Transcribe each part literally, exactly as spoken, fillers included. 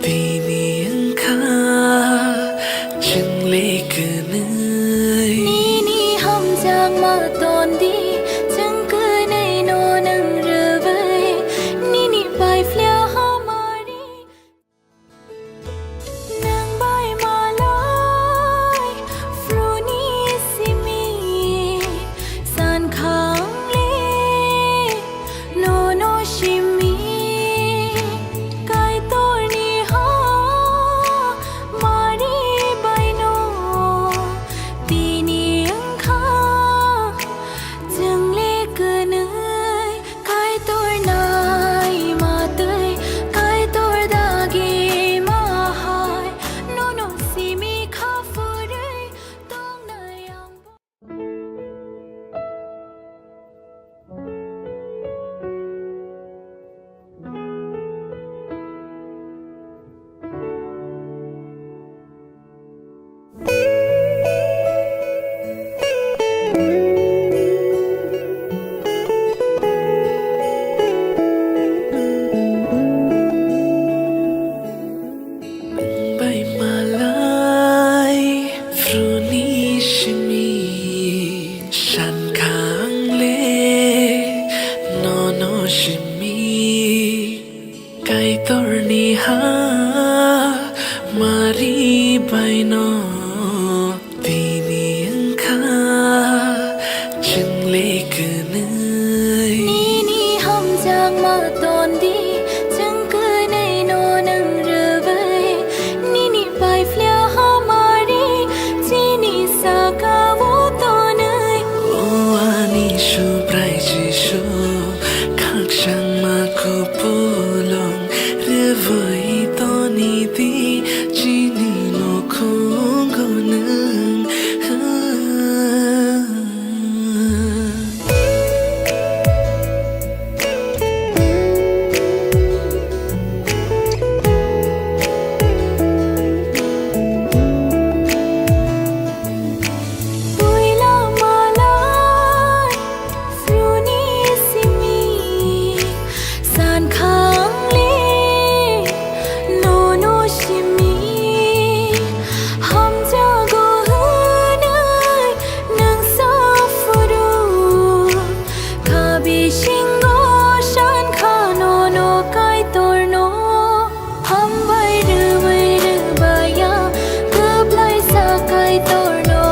Tini wngkha chwng le kwnwi. Nini hamjakma ton di, chwng kwnwi no nwng rwui. Nini bai phliya hamari. Nwng bai malai phruni simi, san khang le nono simi, Kaitorni ha mari baino tini wngkha. Chwng le kwnwi Kaitor nai ma twi, Kaitor dagi ma hai, nono simi kha phurwi tongnai ang. Bai malai phruni simi, san khang le nono simi. Kaitorni ha mari baino tini wngkha chwng le kwnwi. Nini hamjakma ton di, chwng kwnwi no nwng rwui. Nini bai phliya hamari chini saka o tonwi. O ani Subrai Jisu, khakchangma kupulung rwui toni di chini nukhungo nwng. Puila malai phruni simi, san khang le nono simi, hamjago hwnwi nwng sa phuru. Kha bisingo san kha nono Kaitorno. Hambai rwui rwbaiya, kwplaisa Kaitorno.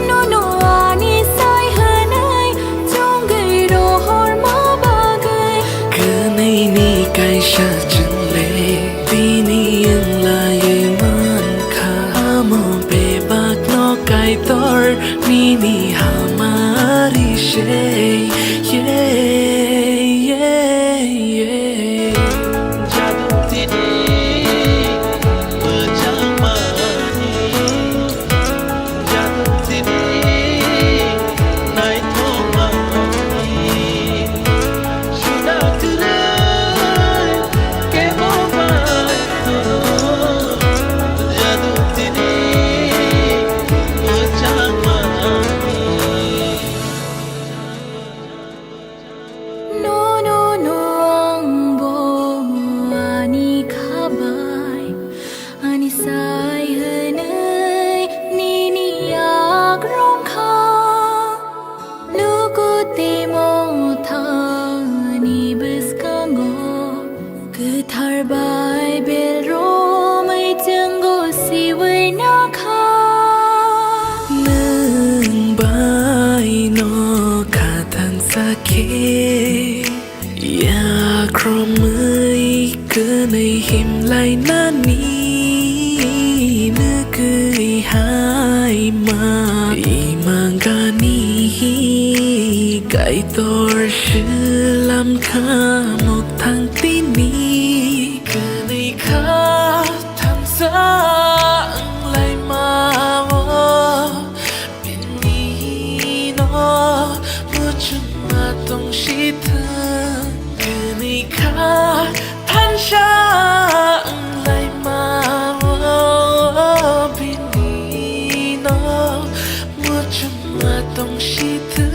Nono ani sai hwnwi chongwi rohorma bagwi. Kwnwini kaisa chwng le tini wnglaiwi mankha. Amo bebakno Kaitor nini hamari se. Yeah, yeah, yeah. Jaduk tini mwchangmani, jaduk tini naithokmani, suda kwrwi kebo bai tong, jaduk tini mwchangmani. Nono no ang bo ani khabai, ani sai hwnwi nini yak rwng kha. Luku tei mothani bwskango Kwthar Baibel romwi chwngno siwi nakha. Nwng bai no kha thansa khe, yakromwi kwnwi himlainani nwgwi hai ma imangani Kaitor slam kha mokthang tini. Kwnwi kha thansa wnglaima o, bini no muchungma tong si thung. Kwnwi kha thansa wnglaima o, bini no muchungma tong si thung.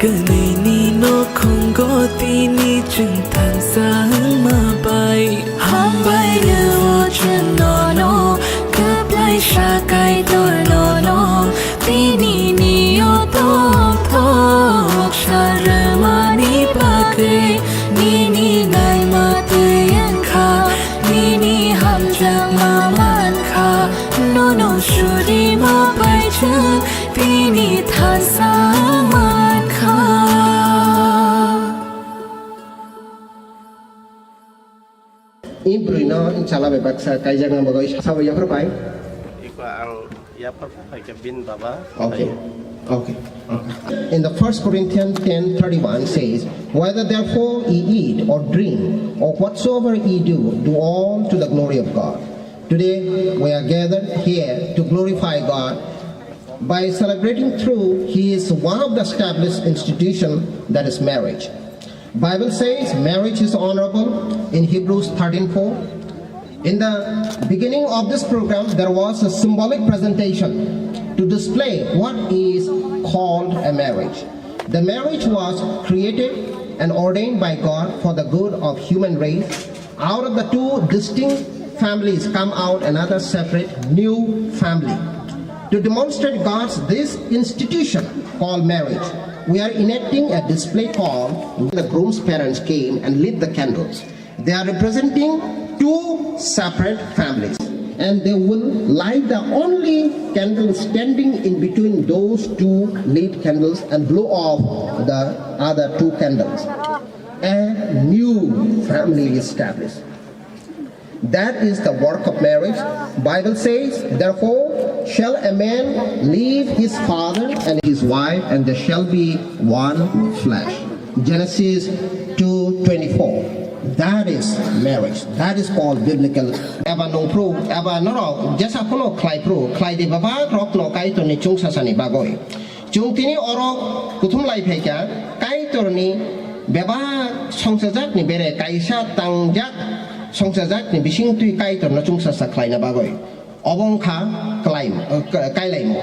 Nini nokhungo tini chwng thansa wngma bai. Hambai rw o chwng nono, kwplai sa Kaitor nono. Tini ni o tok tok sa rwmani bagwi, nini naima twi wngkha, nini hamjakma mankha, nono surima bai chwng tini thansa mankha. I bwrwino chwla bai baksa kaijakna bagwi sabo yaphar bai. Iko ang yaphar phaikha bini baba. Okay. Okay. Okay. In the First Corinthians ten thirty-one says, "Whether therefore ye eat or drink, or whatsoever ye do, do all to the glory of God." Today, we are gathered here to glorify God by celebrating through He is one of the established institution, that is marriage. Bible says marriage is honorable in Hebrews thirteen four. In the beginning of this program, there was a symbolic presentation to display what is called a marriage. The marriage was created and ordained by God for the good of human race. Out of the two distinct families come out another separate new family. To demonstrate God's this institution called marriage, we are enacting a display called the groom's parents came and lit the candles. They are representing two separate families, and they will light the only candle standing in between those two lit candles and blow off the other two candles. A new family is established. That is the work of marriage. Bible says, "Therefore shall a man leave his father and his wife, and they shall be one flesh." Genesis two twenty-four. That is marriage. That is called biblical. Eba nongphru, eba norok jesa phano khlaiphru, khlai di baba rokno Kaitorni chungsasani bagwi. Chwng tini oro kuthum lai phaikha, Kaitorni bebak songchajakni bere kaisa tangjak songchajakni bisingtwi Kaitorno chungsasa khlaina bagwi. Obo wngkha klaim-, eh, ka-, kailaimung.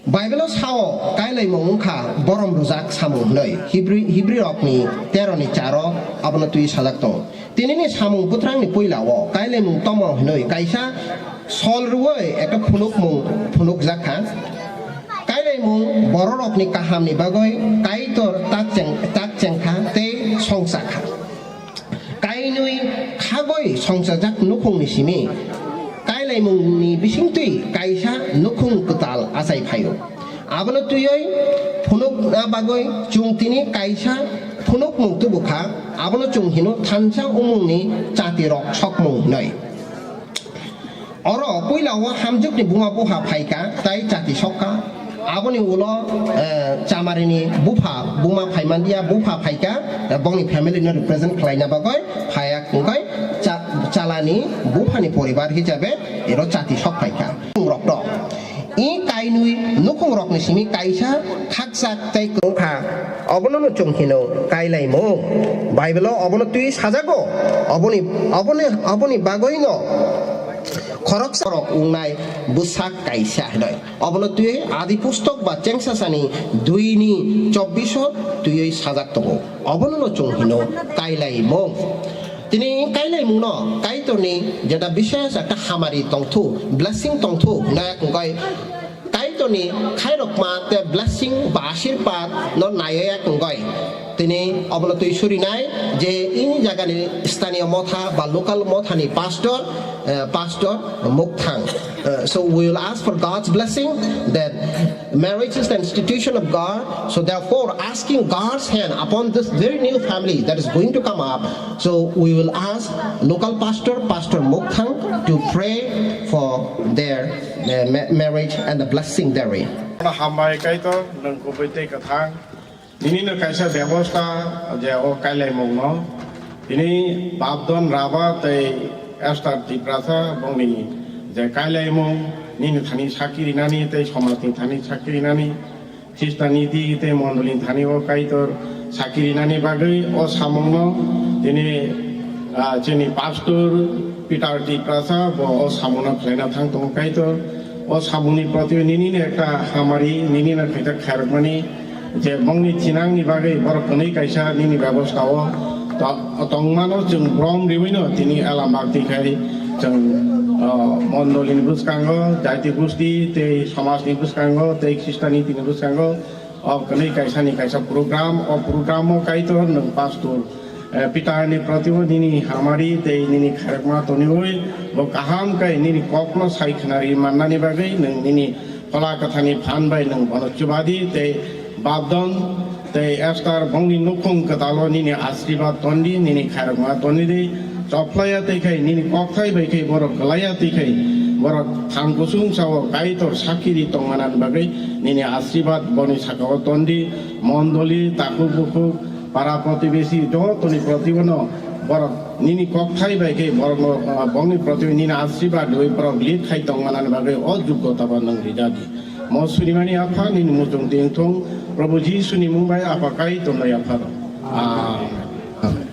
Bible-o sao kailaimung wngkha borom rwjak samung hwnwi. Hibri, Hibrirokni teroni charo abono twi sajak tongo. Tinini samung bwthrangni puila-o kailaimung tomo hwnwi kaisa sol rwui ekta phunukmung phunukjak kha. Kailaimung bororokni kahamni bagwi Kaitor tak cheng-, tak chengkha tei songchakha. Kainwi khagwi songchajak nukhungni simi kailaimungni bisingtwi kaisa nukhung kwtal achai phaio. Abono twiwi phunukna bagwi chwng tini kaisa phunukmung tubu kha, abono chwng hino thansa umungni chatirok sokmung hwnwi. Oro puila o hamjwkni buma bupha phaikha, tai chati sokha. Aboni ulo, eh, chamarini bupha, buma phaimanliya, bupha phaikha, eh, bongni family no represent khlaina bagwi phaiya, wngkhe cha-, chalani buphani poribar hisabe ero chati sok phaikha. Rok to. I kainwi nukhungrokni simi kaisa khakchak tei kwrwngkha, obono no chwng hino kailaimung. Bible-o obono twi sajago, oboni, oboni, oboni bagwino khoroksa rok wngnai bwsak kaisa hinoi. Obono twi Adi Pustok ba Chengsasani dui ni chobbish o twiwi sajak tongo. Obono no chwng hino kailaimung. Tini kailaimungno Kaitorni jeta bishes ekta hamari tongthu, blessing tongthu, hwnwi wngkha Kaitorni khairokma tei blessing ba asirpad no naiwi wngkha. Tini obono twi surinai je ini jagani staniyo motha ba local mothani pastor, eh, Pastor Mukthang. Uh, so we will ask for God's blessing that marriage is the institution of God. So therefore, asking God's hand upon this very new family that is going to come up. So we will ask local pastor, Pastor Mukthang, to pray for their uh, ma- marriage and the blessing therein. Hambai Kaitor, nwng kubui tei kwthang. Nini no kaisa bebosta je o kailaimung no. Tini Babdon Raba tei Esther Tiprasa bongni je kailaimung, nini thani sakiri nani tei somaj ni thani sakiri nani, Khristaniti tei mondoli ni thani o Kaitor sakiri nani bagwi o samung no tini, ah, chini pastor Peter Tiprasa bo o samung no khlaina thang tongo Kaitor. O samung ni proti nini no ekta hamari, nini no khaita khairokmani Je bongni thinangni bagwi borok kwnwi kaisa nini bebostha o to-, tongmano chwng brom riwino tini elambak twi khai chwng, o, mondolini bwskango, jati gusti tei somajni bwskango tei Khristanitini bwskango o kwnwi kaisani kaisa program, o programo Kaitor nwng pastor, eh, Peter ni proti o nini hamari tei nini khairokma toniwi bo kaham khe nini kokno sai khnari mannani bagwi nwng nini Phola Kwthani phan bai nwng bono chubadi tei babdon tei Esther bongni nukhung kwtalo nini asirwad tondi, nini khairokma toni di. Choplaiya tei khai nini kokthai bai khai borok kwlaiya tei khai borok thang kusung sao Kaitor sakhi di tongmanani bagwi nini asirwad boni sakao tondi. Mondoli, takhuk bukhuk, para protibesi jotoni proti bono borok nini kokthai bai khe borokno, ah, bongni proti nini asirwad rwi borok lead khai tongmanani bagwi o joggota bo nwng rijadi. Mo sunimani Apha nini muchung twi wngthung, Prabhu Jisuni mung bai Apha Kaitor bai Apha rok. Amen. Amen.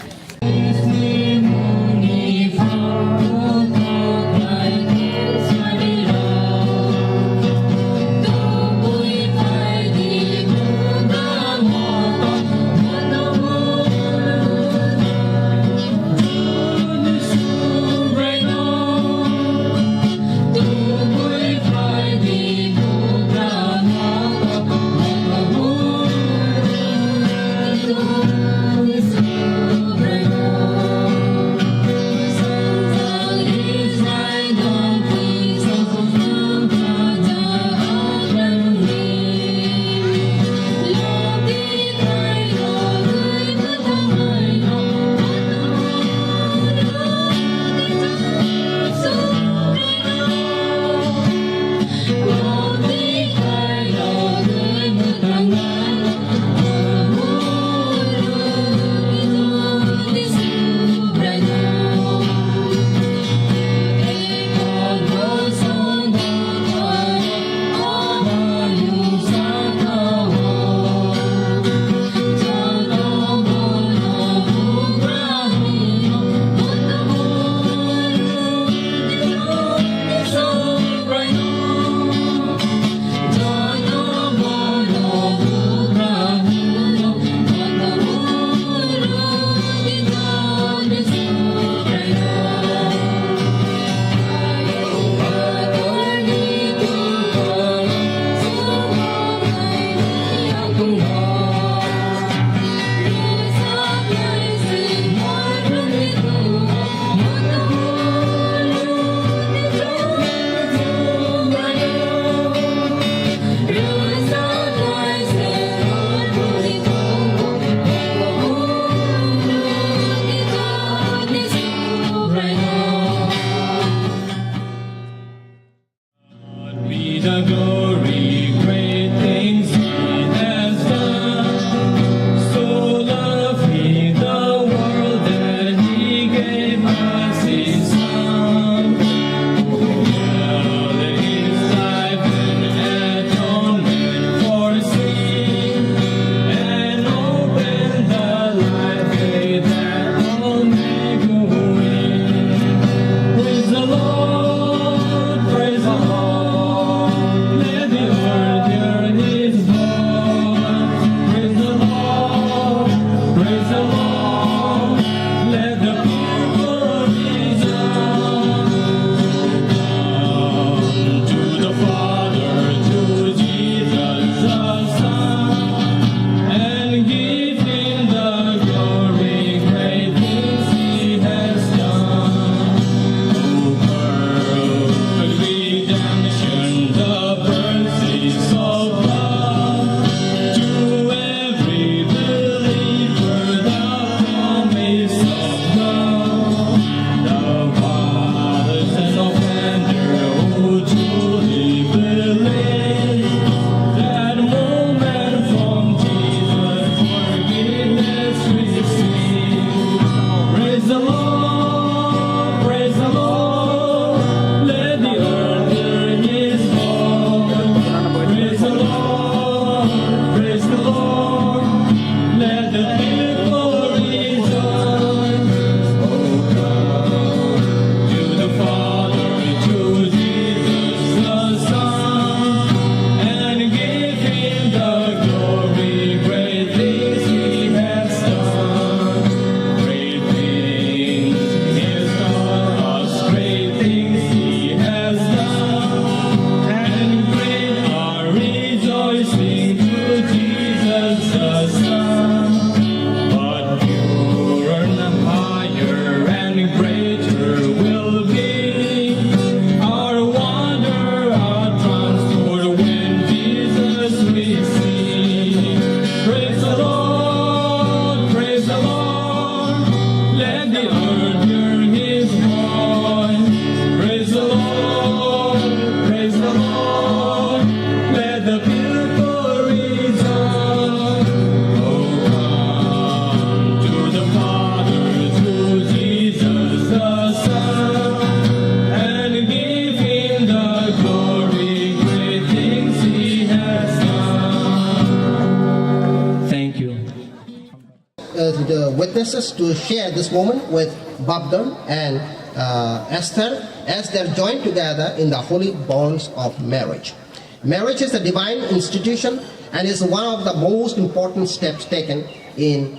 Blessed to share this moment with Babdon and uh, Esther as they're joined together in the holy bonds of marriage. Marriage is a divine institution and is one of the most important steps taken in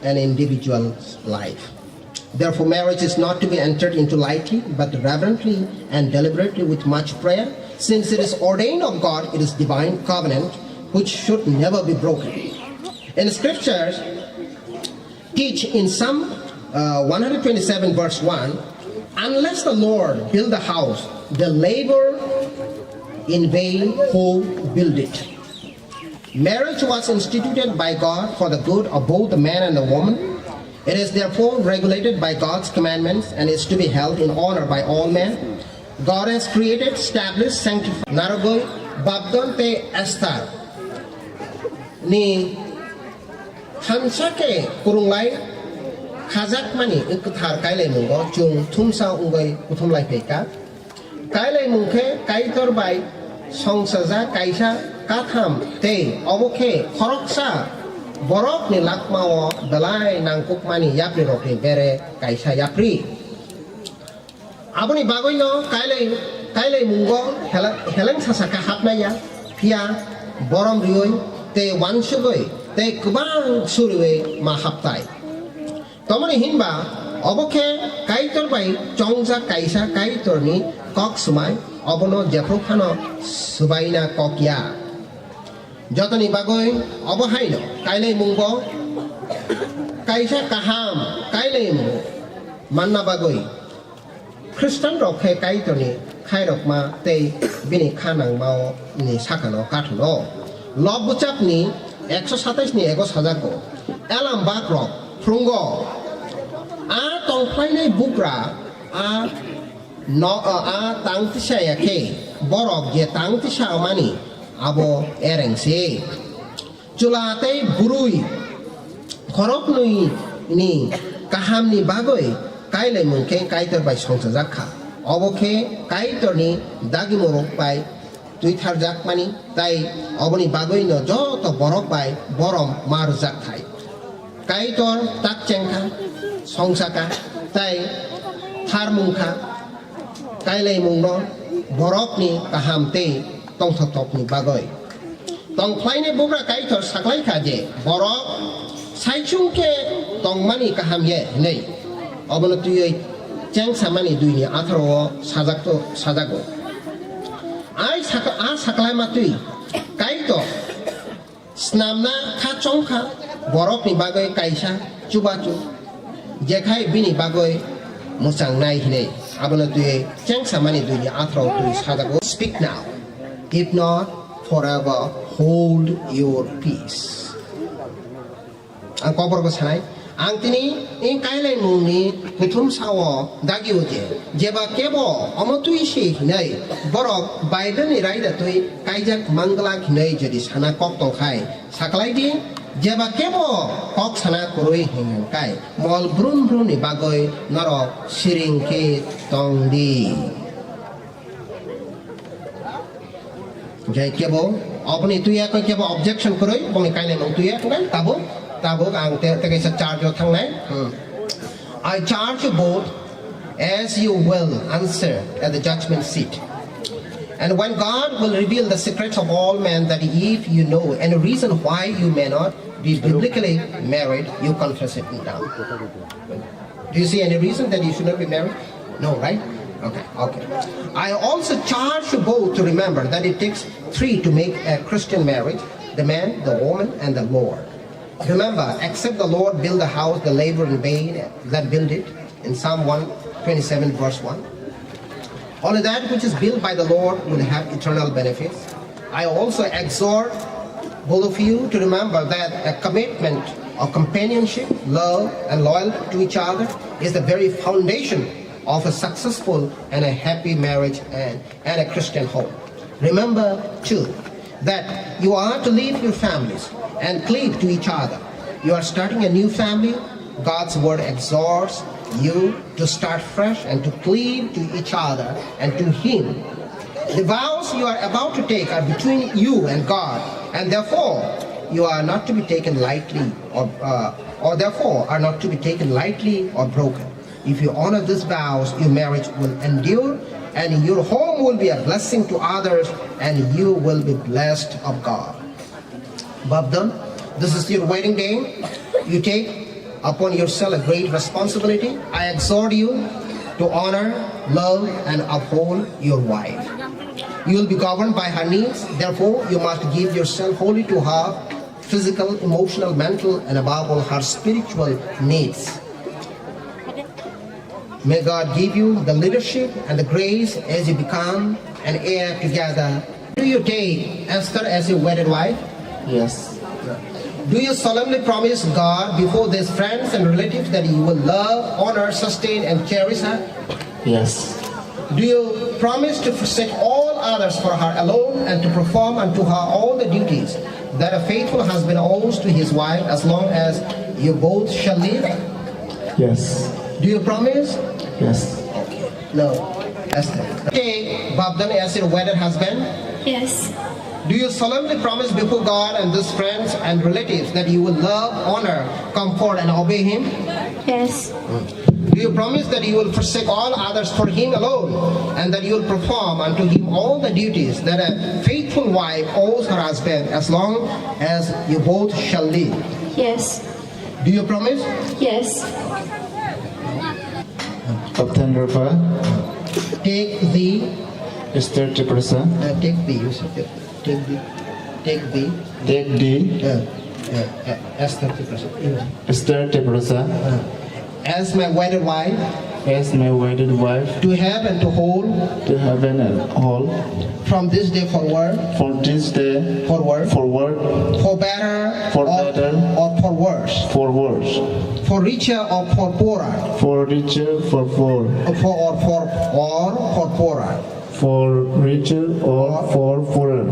an individual's life. Therefore, marriage is not to be entered into lightly, but reverently and deliberately with much prayer. Since it is ordained of God, it is divine covenant which should never be broken. In scriptures, teach in Psalm uh, one hundred twenty-seven, verse one, "Unless the Lord build the house, they labor in vain who build it." Marriage was instituted by God for the good of both the man and the woman. It is therefore regulated by God's commandments and is to be held in honor by all men. God has created, established, sanctified. Narogoi Babdon te Esther ni thansa khe kwrwnglai khajakmani kwthar kailaimungo chwng thumsa wngwi kuthumlai phaikha. Kailaimung khe Kaitor bai songsajak kaisa katham tei obo khe khoroksa borokni lakmao belai nangkukmani yaprirokni bere kaisa yapri. Aboni bagwino kailai, kailaimungo hela-, heleng sasa khe hapnai ya, phiya borom riui tei wansugui tei kwbang suriui ma haptai. Tomoni hinba obo khe Kaitor bai chongjak kaisa Kaitorni kok swmai, obono jephru phano swbaina kok ya. Jotoni bagwi obo haino kailaimungbo kaisa kaham kailaimung manna bagwi Khristanrok khe Kaitorni khairokma tei bini kha nangmao ni sakano kathono. Lobbuchapni ekso satais ni ego sajago, Elam bakrok phrwngo, a tongphlainai bugra a no, a tang tisa ya khe borok je tang tisa mani abo ereng se. Chwla tei bwrwi khoroknwi ni kahamni bagwi kailaimung khe Kaitor bai songsajak kha. Obo khe Kaitorni dagimorok bai twitharjakmani, tei oboni bagwino joto borok bai borom ma rwjak thai. Kaitor tak chengkha, songsaka, tei tharmungkha, kailaimungno borokni kaham tei tongthokthokni bagwi. Tongphlaini bugra Kaitor saklaikha je borok saichung khe tongmani kaham ye hinwi. Obono twiwi chengsamani duini atharo o sajak to, sajago. Ai saka-, a saklaima twi Kaitor snamna kha chongkha borokni bagwi kaisa chubachu, jekhai bini bagwi mwchangnai hinwi. Abono twi chengsamani duini atharo twi sajago, "Speak now, if not, forever hold your peace." Ang koborbo sanai, ang tini ing kailaimungni kuthum sao dagio je, jeba kebo omo twi se hinai borok Bible ni raida twi kaijak manglak hinai jodi sana kok tongkhai, saklai di, jeba kebo kok sana kwrwi hinkai mol brum brum ni bagwi norok siring khe tong di. Jai kebo, oboni tuya koi kebo objection kwrwi, boni kainai mung tuya, kan? Tabuk, tabuk ang te, te kaisa charge o thangnai. Hmm. I charge you both as you will answer at the judgment seat. And when God will reveal the secrets of all men, that if you know any reason why you may not be biblically married, you confess it now. Do you see any reason that you should not be married? No, right? Okay, okay. I also charge you both to remember that it takes three to make a Christian marriage: the man, the woman, and the Lord. Remember, except the Lord build the house, they labor in vain that build it, in Psalm one twenty-seven, verse one. Only that which is built by the Lord will have eternal benefits. I also exhort both of you to remember that a commitment of companionship, love, and loyalty to each other is the very foundation of a successful and a happy marriage and, and a Christian home. Remember, too, that you are to leave your families and cleave to each other. You are starting a new family. God's word exhorts you to start fresh and to cleave to each other and to Him. The vows you are about to take are between you and God, and therefore You are not to be taken lightly or, uh, or therefore are not to be taken lightly or broken. If you honor these vows, your marriage will endure and your home will be a blessing to others and you will be blessed of God. Babdan, this is your wedding day. You take upon yourself a great responsibility. I exhort you to honor, love, and uphold your wife. You will be governed by her needs. Therefore, you must give yourself wholly to her physical, emotional, mental, and above all, her spiritual needs. May God give you the leadership and the grace as you become an heir together. Do you take Esther as your wedded wife? Yes. Do you solemnly promise God before these friends and relatives that you will love, honor, sustain, and cherish her? Yes. Do you promise to forsake all others for her alone and to perform unto her all the duties that a faithful husband owes to his wife as long as you both shall live? Yes. Do you promise? Yes. Okay. No. Esther. Take Babdan as your wedded husband? Yes. Do you solemnly promise before God and these friends and relatives that you will love, honor, comfort, and obey him? Yes. Do you promise that you will forsake all others for him alone and that you will perform unto him all the duties that a faithful wife owes her husband as long as you both shall live? Yes. Do you promise? Yes. Captain Rafa. Take the Esther Tiprasa. Uh, take the, you should take, take the, take the, take the uh, uh, uh, Esther Tiprasa. Esther Tiprasa. Uh, as my wedded wife. As my wedded wife. To have and to hold. To have and hold. From this day forward. From this day forward. Forward. For better. For or, better. Or for worse. For worse. For richer or for poorer. For richer, for poor. For or for or for poorer. For richer or for poorer.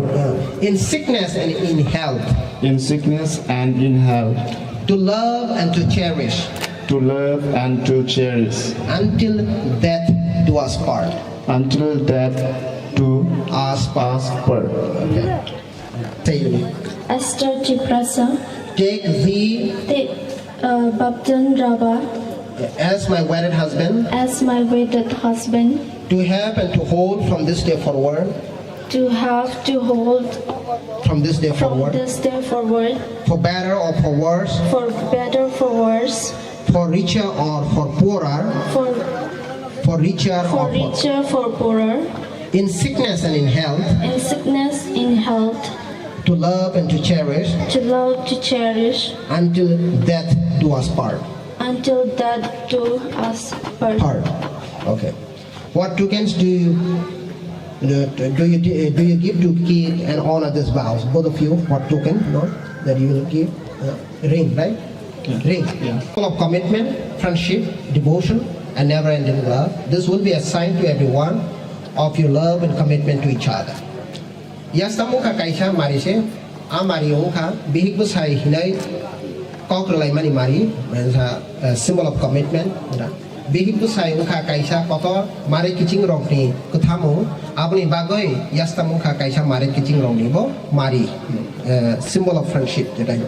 In sickness and in health. In sickness and in health. To love and to cherish. To love and to cherish. Until death do us part. Until death do us part. Say it. Esther Tiprasa. Take thee. Take, uh, Babdan Raba. As my wedded husband. As my wedded husband. To have and to hold from this day forward. To have, to hold. From this day forward. From this day forward. For better or for worse. For better, for worse. For richer or for poorer. For, for richer or for, for richer, for poorer. In sickness and in health. In sickness, in health. To love and to cherish. To love, to cherish. Until death do us part. Until death do us part. Part. Okay. What tokens do you, do, do you, do you give to keep and honor these vows? Both of you, what token, no? That you will give? Uh, ring, right? Yeah. Ring. Yeah. Symbol of commitment, friendship, devotion, and never-ending love. This will be a sign to everyone of your love and commitment to each other. Yastam wngkha kaisa mari se, a mari wngkha bihik bwsai hinai kok rwlaimani mari, mane sa, eh, symbol of commitment, da. Bihik bwsai wngkha kaisa kotor mari kiching rokni kwthamung, aboni bagwi yastam wngkha kaisa mari kiching rokni bo mari, eh, symbol of friendship, jetai.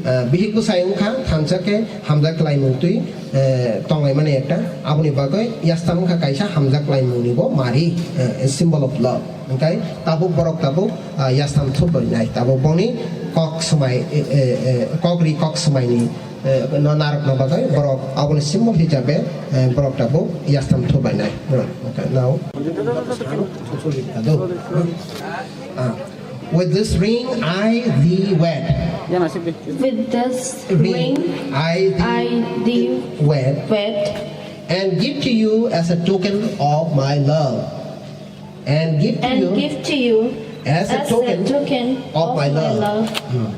Eh, bihik bwsai wngkha thansa khe hamjak kwlaimung twi, eh, tonglaimani ekta, aboni bagwi yastam wngkha kaisa hamjak kwlaimungni bo mari, eh, symbol of love. Hwnkhe tabuk borok tabuk, ah, yastam thupbainai. Tabuk boni kok swmai, eh, eh, eh, kok ri kok swmaini, eh, no narwkna bagwi borok aboni symbol hisabe, eh, borok tabuk yastam thupbainai. Hmm, okay, now. Ah, with this ring I thee wed. With this ring, ring I thee I thee wed. Wed. And give to you as a token of my love. And give to and you give to you as a as token a token of of my my love. Love. Hmm.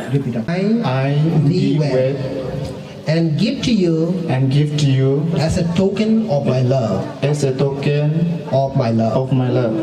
Repeat after. I, I thee wed. And give to you and give to you as a token of my love. As a token of my love. Of my love.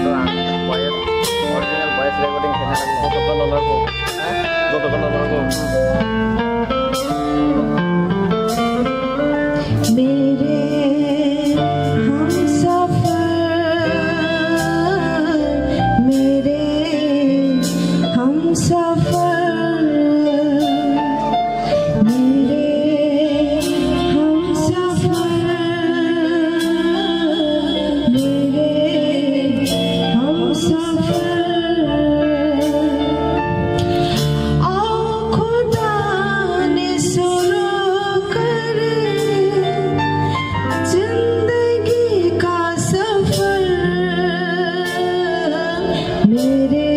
Ang voice, original voice recording khaina ang jotono nango. Jotono nango. मेरे हमसफर, मेरे हमसफर, मेरे हमसफर, मेरे हमसफर। ओ खुदा ने शुरू कर जिंदगी का सफर, मेरे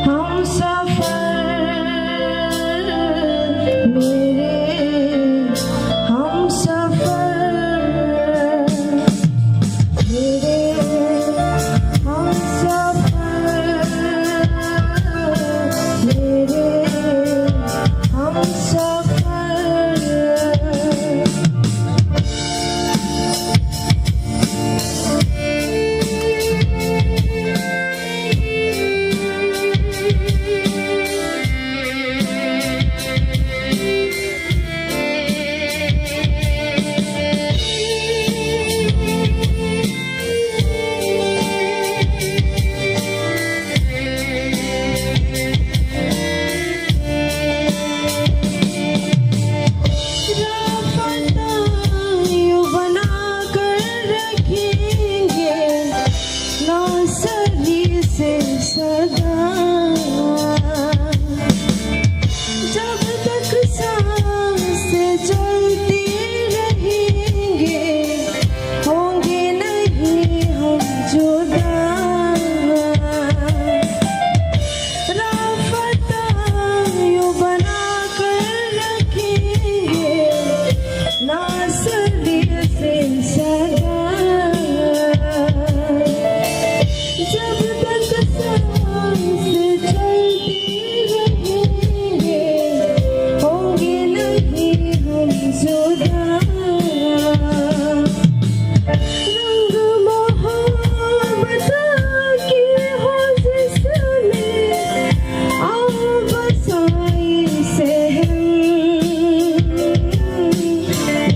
हमसफर, मेरे हमसफर, मेरे हमसफर, मेरे हमसफर। राफता यूं बना कर रखेंगे नौसरी से सदा। जब तक सांस चलती रहेंगे, होंगे नहीं हम जुदा। राफता यूं बना कर रखेंगे नौसरी से सदा। जब तक सांस चलती रहेंगे, होंगे नहीं हम जुदा। रंग मोहब्बत की हो जिसमें, आओ बसाए सहम।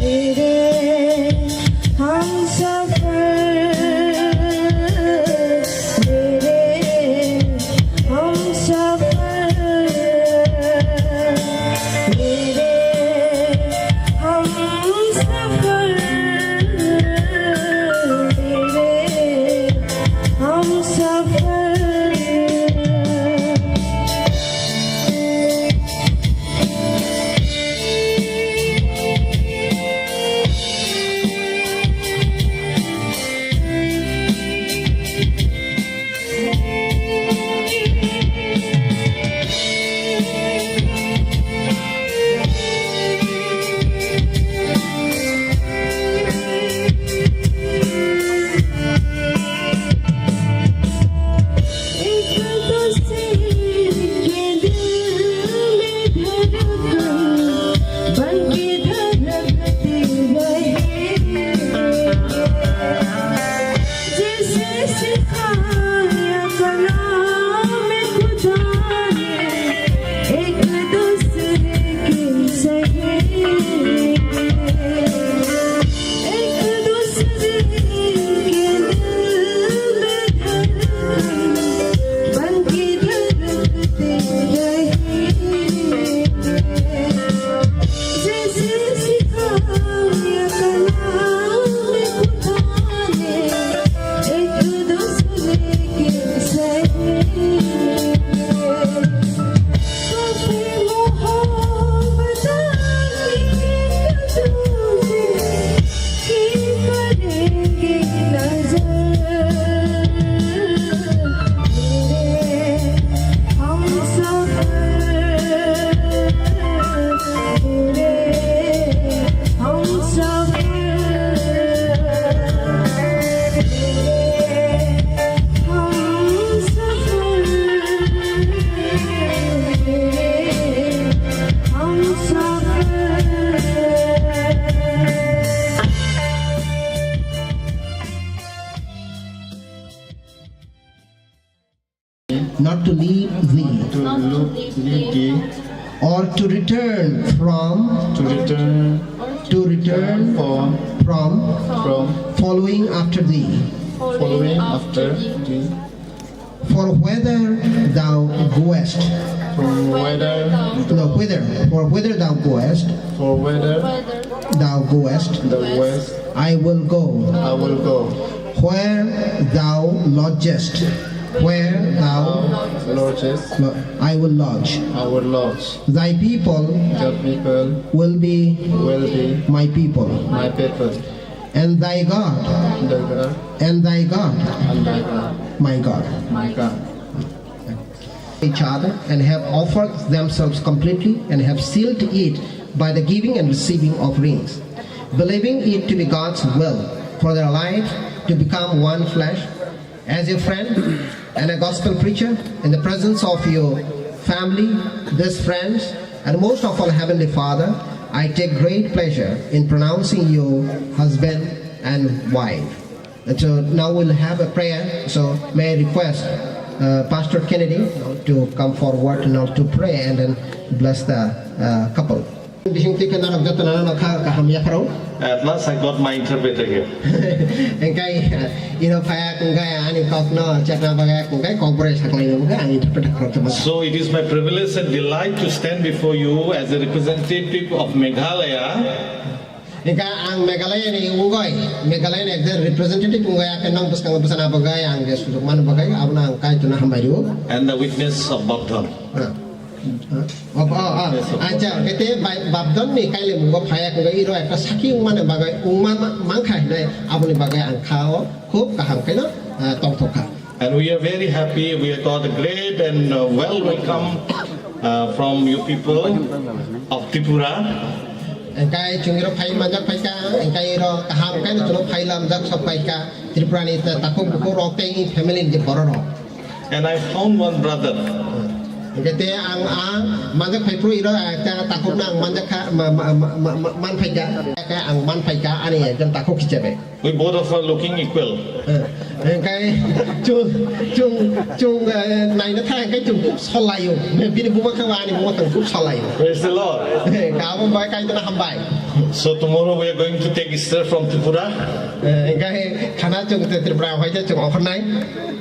मेरे हमसफर, मेरे हमसफर, मेरे हमसफर, मेरे Humsafar. not to leave thee, to leave thee, or to return from, to return, to return from, from, from, following after thee. Following after thee. For whither thou goest, from whither, no, whither, for whither thou goest, for whither thou goest, thou goest, I will go, I will go. Where thou lodgest, where thou, thou lodgest, lo-, I will lodge. I will lodge. Thy people, thy people, will be, will be, my people, my people. And thy God, thy God, and thy God, and thy God, my God, my God. Each other and have offered themselves completely and have sealed it by the giving and receiving of rings, believing it to be God's will for their life to become one flesh. As your friend and a gospel preacher, in the presence of your family, these friends, and most of all, Heavenly Father, I take great pleasure in pronouncing you husband and wife. And so now we'll have a prayer. So may I request uh, Pastor Kennedy, you know, to come forward now to pray and then bless the uh, couple. Bising twi khe norok joto no kha kaham yapharo. At last I got my interpreter here. Engkai ino phaya kungkai ani kok no chekna bagai kungkai kok bore saklai no kha ani interpreter khorok tamo. So it is my privilege and delight to stand before you as a representative of Meghalaya. Engka ang Meghalaya ni ungoi, Meghalaya ni ekjon representative ungoi, akhai nong bwskango bwsana bagwi ang je sujuk mano bagwi abono ang kaitorno hambai rwo. And the witness of Babdhon. Ah. Ah, ah, ah. Yes, of course. Acha, kete bai-, Babdhon ni kailemungo phaya khe iro ekta sakhi wngmani bagwi, wngma ma-, mankha hinwi aboni bagwi ang kha o khub kaham khe no, ah, tongthok kha. And we are very happy, we got a great and uh, well welcome uh, from you people of Tripura. Engkai chwng iro phai manjak phaikha, engkai iro kaham khe no chwng phai lamjak sok phaikha, Tripura ni ta-, takhuk bukhuk rok tei family ni borok rok. And I found one brother. Hingke te ang a manjak phai phuru iro, ah, ta-, takhuk no ang manjak kha, ma-, ma-, man phai kha. Khe ang man phai kha, ani ekjon takhuk hisabe. We both of are looking equal. Eh, hingke chung, chung, chung, eh, naina thang hingke chung khub sol laio. Bini buma khe ani buma khe khub sol laio. Praise the Lord. Eh, kabo bai kai tona hambai. So tomorrow we are going to take Easter from Tripura. Eh, hingke khana chung te Tripura hoi te chung okhornai.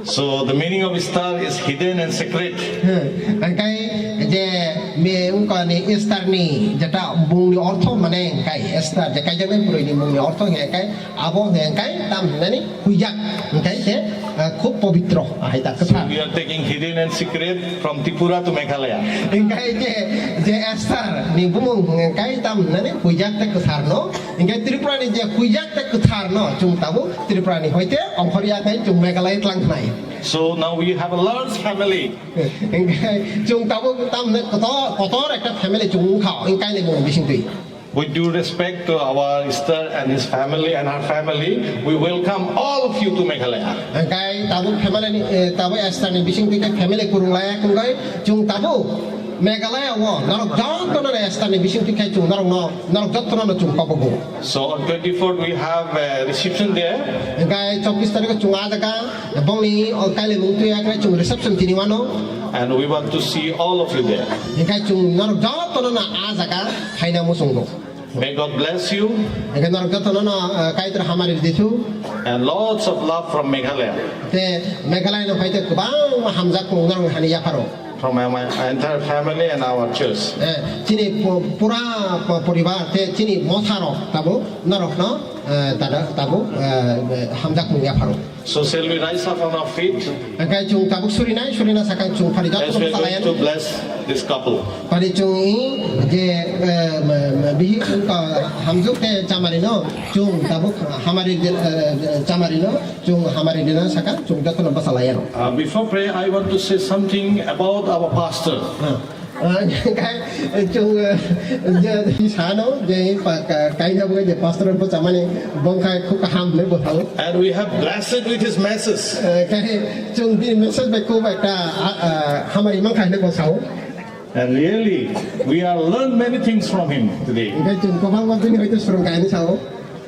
So the meaning of Easter is hidden and secret. Hwnkhe je me wngkha ni Easter ni jeta bungni ortho mane hwnkhe Easter je kaijaknai bwrwi ni bungni ortho hwnkhe abo hwnkhe tam hinani huijak hwnkhe se, ah, khub pobitro hai ta. So kwthar. We are taking hidden and secret from Tripura to Meghalaya. Hwnkhe je, je Easter ni bumung hwnkhe tam hinani huijak te kwthar no. Hingke Tripura ni je huijak tei kwthar no chwng tabuk Tripura ni hoite ongkhorya khai chwng Meghalaya tlang khnai. So now we have a large family. Hingke chwng tabuk tamne kotor, kotor ekta family chwng wngkha, hingke ni mung bising twi. With due respect to our Easter and his family and her family, we welcome all of you to Meghalaya. Hingke tabuk family ni, eh, tabuk Easter ni bising twi khe family kwrwng laya hingke chwng tabuk Meghalaya o norok joto no Easter ni bising twi khe chwng norok no Norok jotono no chwng kobogo. So on twenty-fourth we have a reception there. Hingke chobbish tarikh o chwng a jaga bongni o kailaimung twi yakre chwng reception tini wano. And we want to see all of you there. Hingke chwng norok jotono no a jaga phaina muchungo. May God bless you. Hingke norok jotono no, eh, Kaitor hamari rithu. And lots of love from Meghalaya. Te Meghalaya no phaite kwbangma hamjak norok hani yapharo. From my, my entire family and our church. Eh, chini pu-, pura pa-, poribar te chini motha rok tabuk norok no, eh, tada tabuk, eh, hamjak mung yapharo. So shall we rise up on our feet? Hingke chwng tabuk surinai, surina sakang chwng phari joto as we are going to bless this couple? Phari chwng i je, eh, ma-, ma-, bihi chwng ka hamjak te chamari no chwng tabuk hamari je, eh, chamari no Chwng hamari rina saka, chwng jotono bwsa lai ano. Uh, before prayer, I want to say something about our pastor. Ah, ah, kai, chwng, eh, je, sano, je, pa, ka, kaina bo je pastor bo chamani, bongkha khub kaham le bo thao. And we have blessed with his message. Eh, kai, chwng bini message bai khub ekta, ah, ah, hamari mankha le bo thao. And really, we are learn many things from him today. Kai chwng kwbangma bini hoite swrwng kaini sao.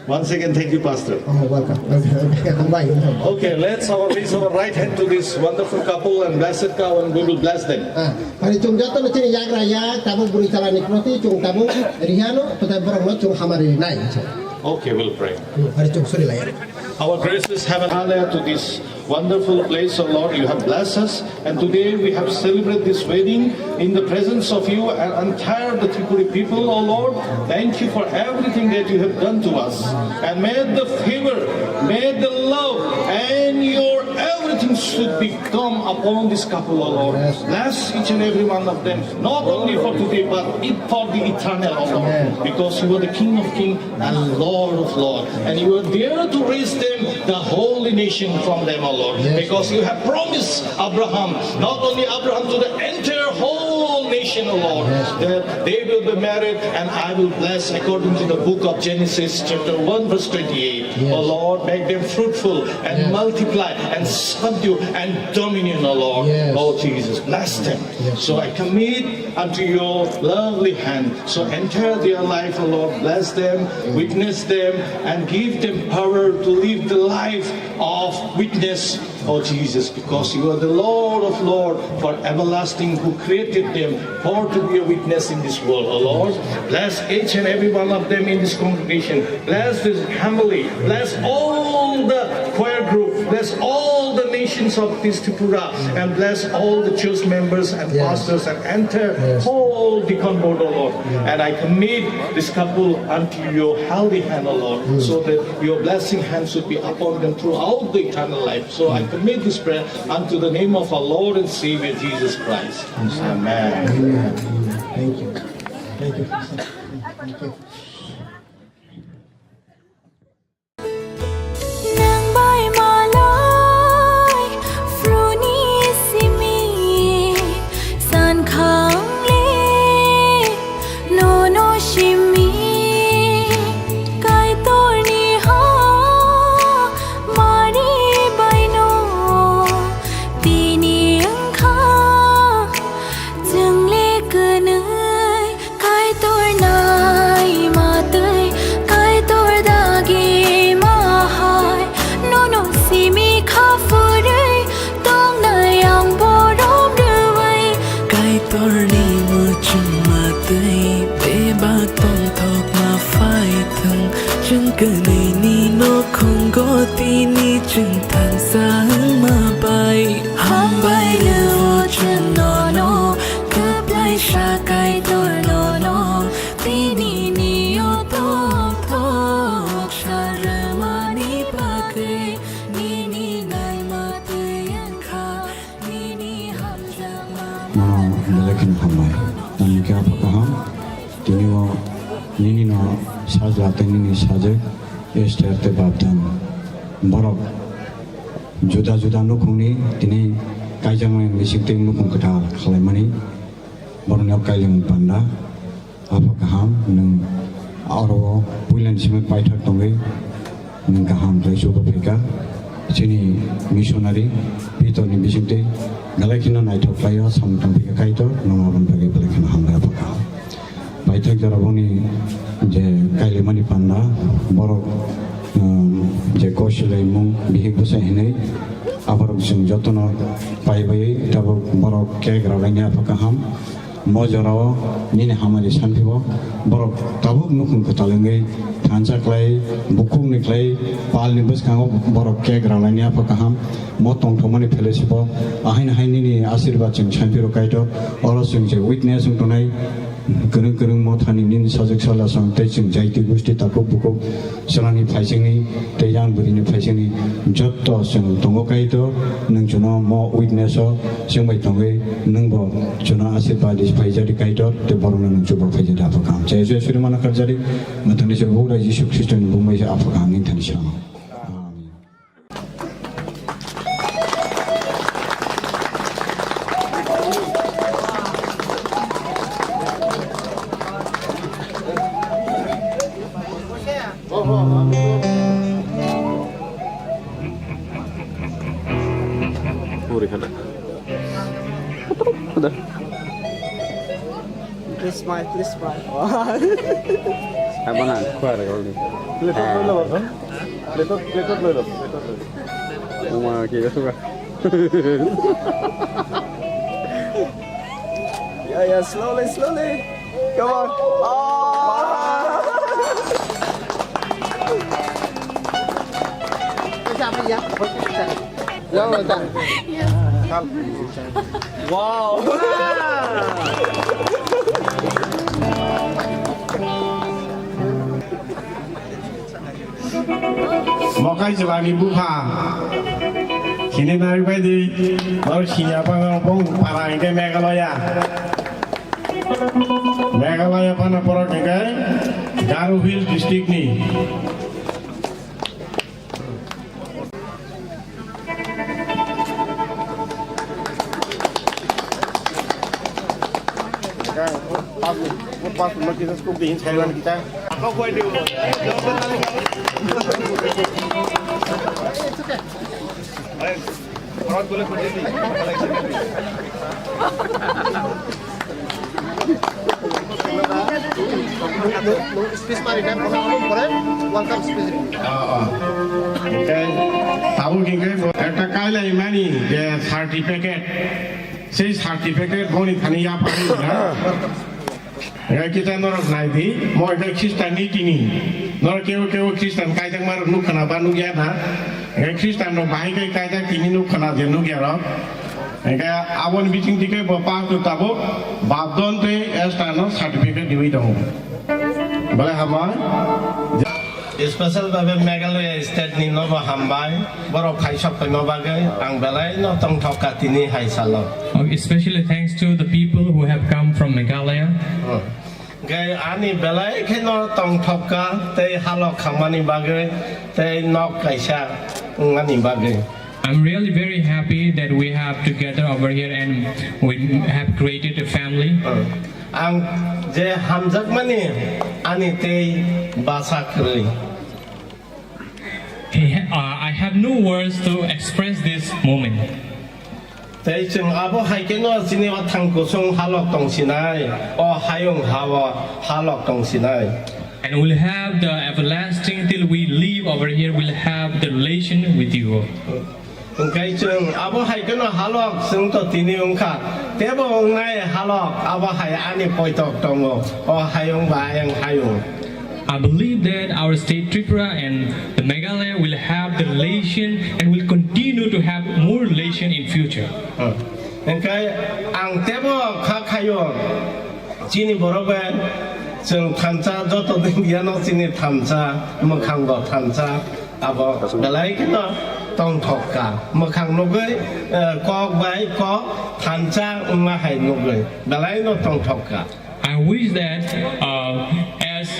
Once again, thank you, Pastor. Oh, welcome. Welcome. Hambai. Okay, let's our, raise our right hand to this wonderful couple and blessed couple, and we will bless them. Ah, hari chwng joto no chini yagra ya, tabuk bwrwi chalani proti chwng tabuk rihano, tei borok no chwng hamari nai. Okay, we'll pray. Hmm, hari chwng suri lai. Our gracious heaven, hallelujah to this wonderful place, O Lord. You have blessed us, and today we have celebrated this wedding in the presence of you and entire the Tripuri people, O Lord. Thank you for everything that you have done to us, and may the favor, may the love, and your everything should be come upon this couple, O Lord. Yes. Bless each and every one of them, not only for today, but it, for the eternal, O Lord. Amen. Because you are the King of kings and Lord of lords. And you are there to raise them, the holy nation from them, O Lord. Yes. Because you have promised Abraham, not only Abraham, to the entire whole nation, O Lord, yes, that they will be married and I will bless according to the book of Genesis chapter one verse twenty-eight. Yes. O Lord, make them fruitful and, yes, multiply and subdue and dominion, O Lord. Yes. Oh Jesus, bless them. Yes. So I commit unto your lovely hand. So enter their life, O Lord. Bless them, witness them, and give them power to live the life of witness, O Jesus, because you are the Lord of lords, for everlasting, who created them for to be a witness in this world, O Lord. Bless each and every one of them in this congregation. Bless this family. Bless all the choir group. Bless all the nations of this Tripura. And bless all the church members and, yes, pastors and entire, yes, whole deacon board, O Lord. Mm. And I commit this couple unto your healthy hand, O Lord, mm, so that your blessing hand should be upon them throughout the eternal life. So I, mm, commit this prayer unto the name of our Lord and Savior Jesus Christ. Yes. Amen. Amen. Amen. Thank you. Thank you. Thank you. Nang bai malai phruni simi san khangle nono simi Kaitorni ha mari baino tini wngkha chwngle kwnwi Kaitor nai matwi, Kaitor dagi ma hai, nono simi kha phurwi tongnai ang borom rwui. Kaitorni muchung matwi bebak tongthok ma phai thung, chwng kwnwi ni nokhungo tini chwng thansa wngma bai. Hambai rwo chwng nono, kwplaisa Kaitor nono, tini ni o tong thok sa rwmani bagwi, nini naima twi wngkha, nini hamjakma. Nono belai kheno hambai. Tamni khe Apha kaham, tini o nini no sajla tei nini sajwk Esther tei Babdan. Borok juda juda nukhungni tini kaijakmani bisingtwi nukhung kwtal khwlaimani borokni o kailaimani panda. Apha kaham, nwng oro o puilani simi paithak tongwi nwng kaham khlai chuba phaikha. Chini missionary Pitorni bisingtwi belai kheno naithok khlaio, samung tangphikha Kaitor, nwng aboni bagwi belai kheno hambai Apha kaham. Paithak jora boni je kailaimani panda, borok, um, je kosolaimung bihik bwsa hinwi, aborok chwng jotono paibai, tabuk borok cake rwlaini Apha kaham. Mo jorao nini hamari sanphibo, borok tabuk nukhung kwtal wngwi thansa khlai, bukhukni khlai, palni bwskango borok cake rwlaini Apha kaham. Mo tongthokmani fellowship o ahaino hai nini asirwad chwng sanphiro Kaitor, oro chwng je witness wng tongnai. Kwrwng kwrwng mothani nini sajwk sajlasong tei chwng jaiti gusti takhuk bukhuk chwlani phaisingni tei yang bwrwini phaisingni jotto chwng tongo Kaitor, nwng chwngno mo witness o chwngbai tongwi nwngbo chwngno asirwad di phaijadi Kaitor tei borokno nwng chuba phaijadi Apha kaham. Chai chai suri mana karjadi mwthangni se Bugra Jisu Khristoni bumbai se Apha kaham ni thani sano. Amen. Puri khana. Please smile, please smile. Abana khua re gol ni. Plate loi lo, plate, plate loi lo, plate loi lo. Uma ke suka. Yeah, yeah, slowly, slowly. Come on. Ah! Wow. Mokai jwlani bupha. Sini nari bai di. Nor sinya pa nor bong para hingke Meghalaya. Meghalaya pana porok hingke Garo Hill district ni. Speech mari na, pore welcome speech ri. Ah, ah. Okay. Tabuk hingke bo ekta kailai mani je certificate. Sei certificate boni thani ya pari na. Hingke kita norok nai di, mo ekta Christian ni tini. Norok kebo kebo Christian kaijak marok nuk khana ba nuk ya na. Hingke Christian rok bahai kai kaijak tini nuk khana je nuk ya rok. Hingke aboni bising dike bo pastor tabuk Babdon tei Esther no certificate diwi tongo. Bole hambai. Special babe Meghalaya state ni nobo hambai. Borok phai sok phaima bagwi ang belai no tongthok ka tini hai salo. Oh, especially thanks to the people who have come from Meghalaya. Hmm. Hingke ani belai kheno tongthok ka tei halok khamani bagwi tei nok kaisa wngmani bagwi. I'm really very happy that we have together over here and we have created a family. Hmm. Ang je hamjakmani ani tei basa kwrwi. He ha-, uh, I have no words to express this moment. Tei chwng abo hai kheno chini o thang kusung halok tong sinai, o hayung ha-o halok tong sinai. And we'll have the everlasting till we live over here, we'll have the relation with you. Hingkai chwng abo hai kheno halok chwng to tini wngkha, tebo wngnai halok abo hai ani poitok tongo, o hayung ba ayang hayung. I believe that our state Tripura and the Meghalaya will have the relation and will continue to have more relation in future. Hmm. Hingkai ang tebo kha khayo, chini borok bai chwng thansa, joto India no chini thansa, mwkhang bo thansa, abo belai kheno tongthok ka. Mwkhang nugwi, eh, kok bai kok thansa wngma hai nugwi belai no tongthok ka. I wish that, uh, as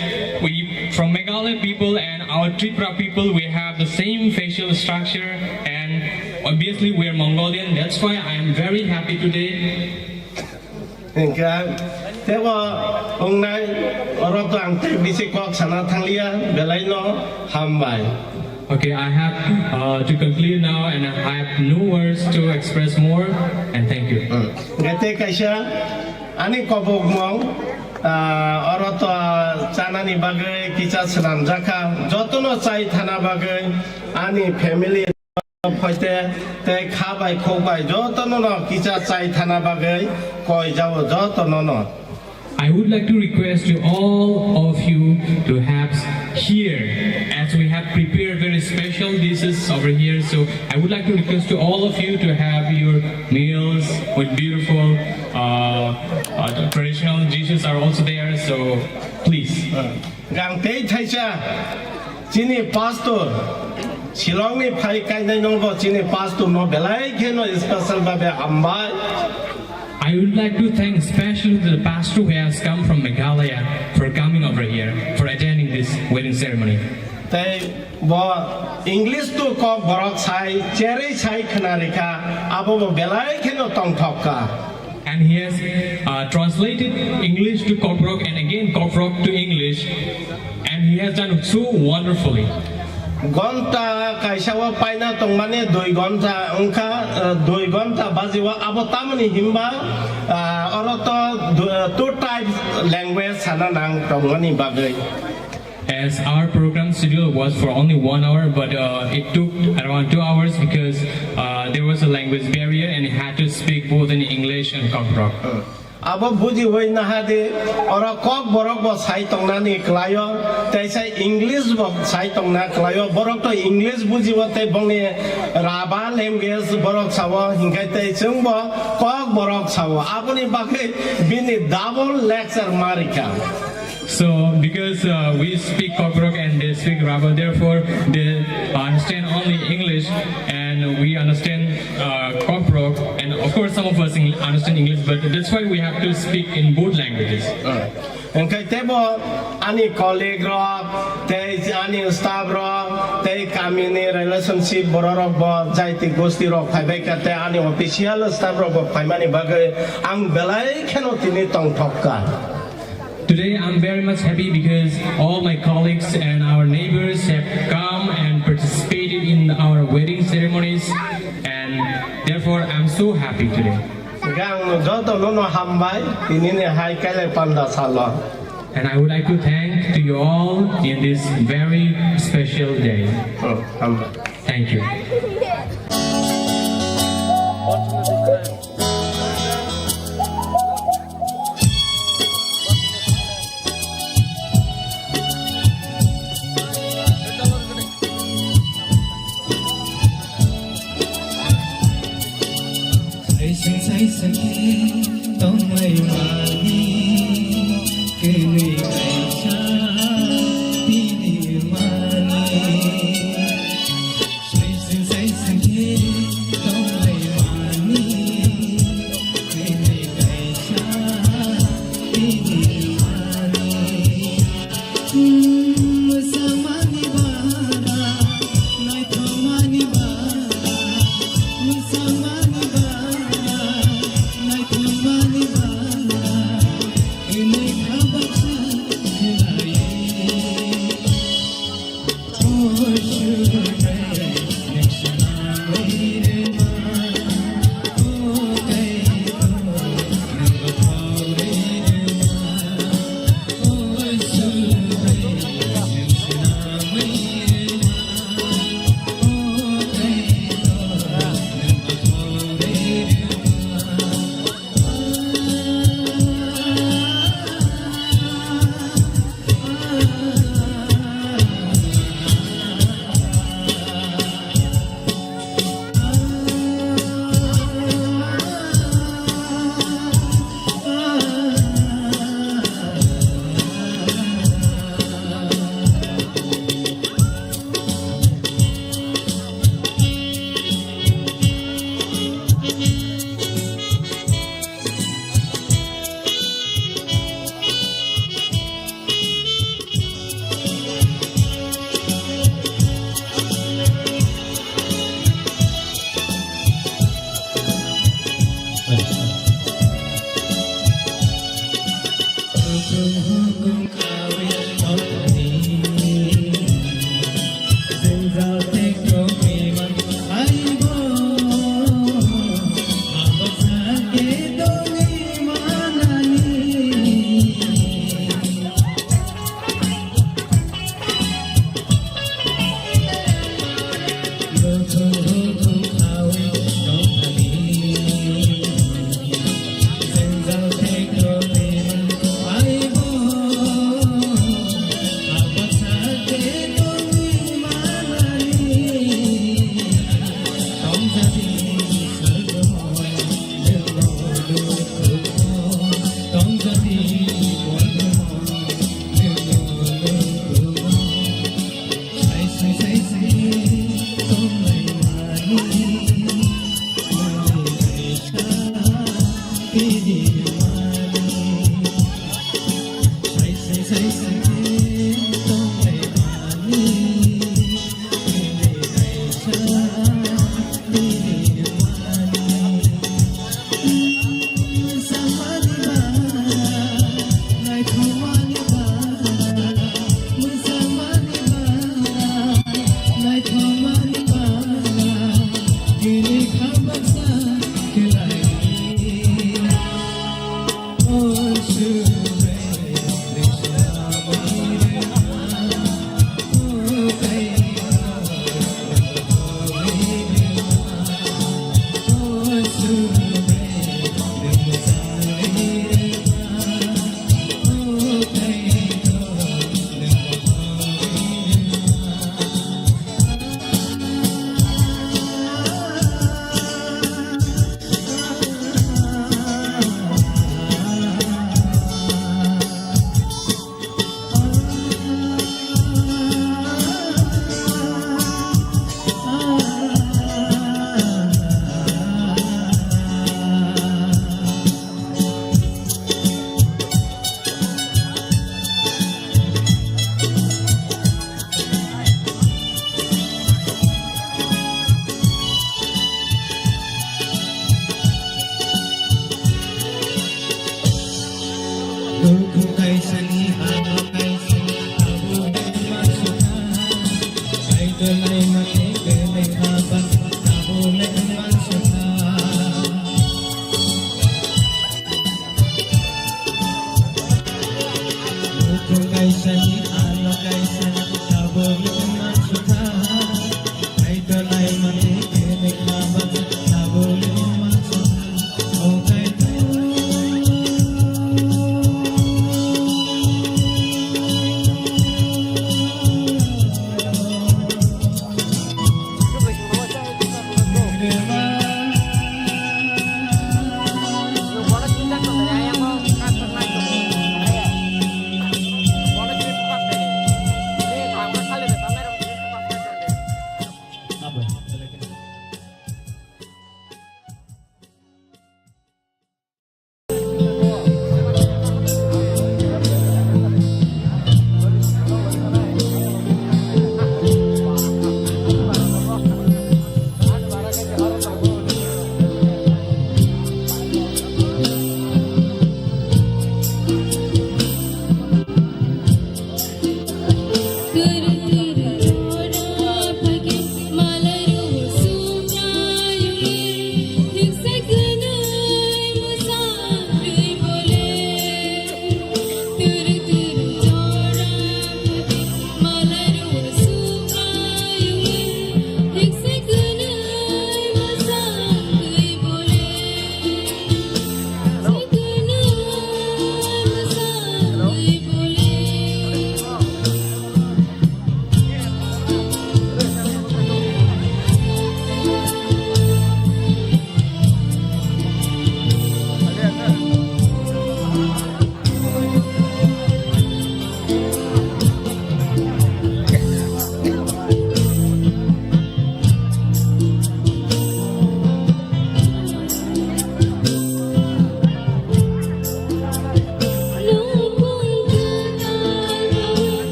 we, from Meghalaya people and our Tripura people, we have the same facial structure, and obviously we are Mongolian. That's why I am very happy today. Hingke tebo wngnai oro to ang tei bisi kok sana thangliya, belai no hambai. Okay, I have, uh, to conclude now, and I have no words to express more, and thank you. Hmm. Hingke tei kaisa ani kobokmung, ah, oro to chanani bagwi kisa swnamjakha, jotono chai thana bagwi ani family phoite tei kha bai khok bai jotono no kisa chai thana bagwi koi jao jotono no. I would like to request to all of you to have here, as we have prepared very special dishes over here. So I would like to request to all of you to have your meals with beautiful, uh, uh, traditional dishes are also there. So please. Gang tei thaisa chini pastor, Shillong ni phai kainai nongbo chini pastor no belai kheno special babe hambai. I would like to thank especially the pastor who has come from Meghalaya for coming over here, for attending this wedding ceremony. Tei bo English to kok borok sai, cherei sai khna rikha, abo bo belai kheno tongthok ka. And he has, uh, translated English to Kokborok and again Kokborok to English, and he has done so wonderfully. Gonta kaisa o paina tongmani dui gonta wngkha, uh, dui gonta baji o abo tamoni himba, uh, oro to du-, two types language sana nang tongmani bagwi. As our program schedule was for only one hour, but uh, it took around two hours because uh, there was a language barrier and had to speak both in English and Kokborok. Abo bujiwi nahadi, oro Kokborok bo sai tongnani kwlaio, teisa English bo sai tongna kwlaio. Borok to English bujiwo tei bongni Raba language borok sao, hinkhai tei chwngbo Kokborok sao. Aboni bagwi bini double lecture marika. So, because uh, we speak Kokborok and they speak Raba, therefore they understand only English, and we understand uh, Kokborok, and of course some of us Eng- understand English, but that's why we have to speak in both languages. Hwnkhe teibo ani colleague rok, tei ani staff rok, tei kamini relationship borok rok bo, jaiti gosti rok phaibai kha, tei ani official staff rok bo phaimani bagwi ang belai kheno tini tongthok kha. Today I'm very much happy because all my colleagues and our neighbors have come and participated in our wedding ceremonies, and therefore I'm so happy today. Hwnkhe ang jotono no hambai, tinini hai kailai panda salo. And I would like to thank to you all in this very special day. Oh, hambai. Thank you. Saisung saisung khe tonglaimani, kwnwi kaisa tini mani. Saisung saisung khe tonglaimani, kwnwi kaisa tini mani. Mwsamani bara, naithokmani bara, mwsamani bara, naithokmani bara, hwnwi kha baksa khlai.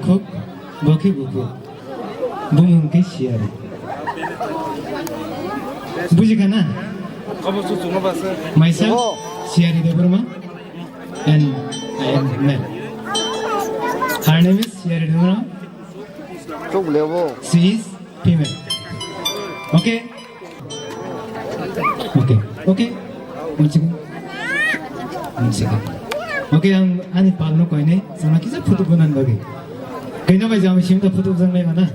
Bukhuk, bo khe bukhuk. Bumung khe Siyari. Bujikha na? Myself, Siyari Debbarma, and I am male. Her name is Siyari Debbarma. She is female. Okay? Okay, okay. One second. One second. Okay, ang ani palno koinai, sama kisa photo bonan bagi. Kaino bai jam sim ta photo bujang nai mana?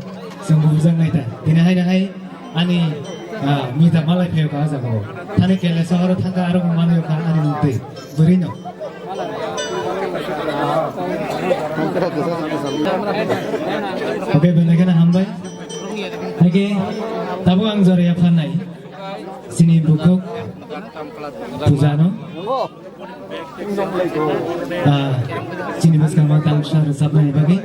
Sung bujang nai ta. Tini hai na hai ani, ah, mita malai pheo ka jago. Thani kele sohor thangka aro mano ka ani mukti. Burino. Okay, benda kena hambai. Oke, tabuk ang jor ya phanai. Sini bukhuk pujano. Ah, sini bas kama tang sar sabna ni bagi.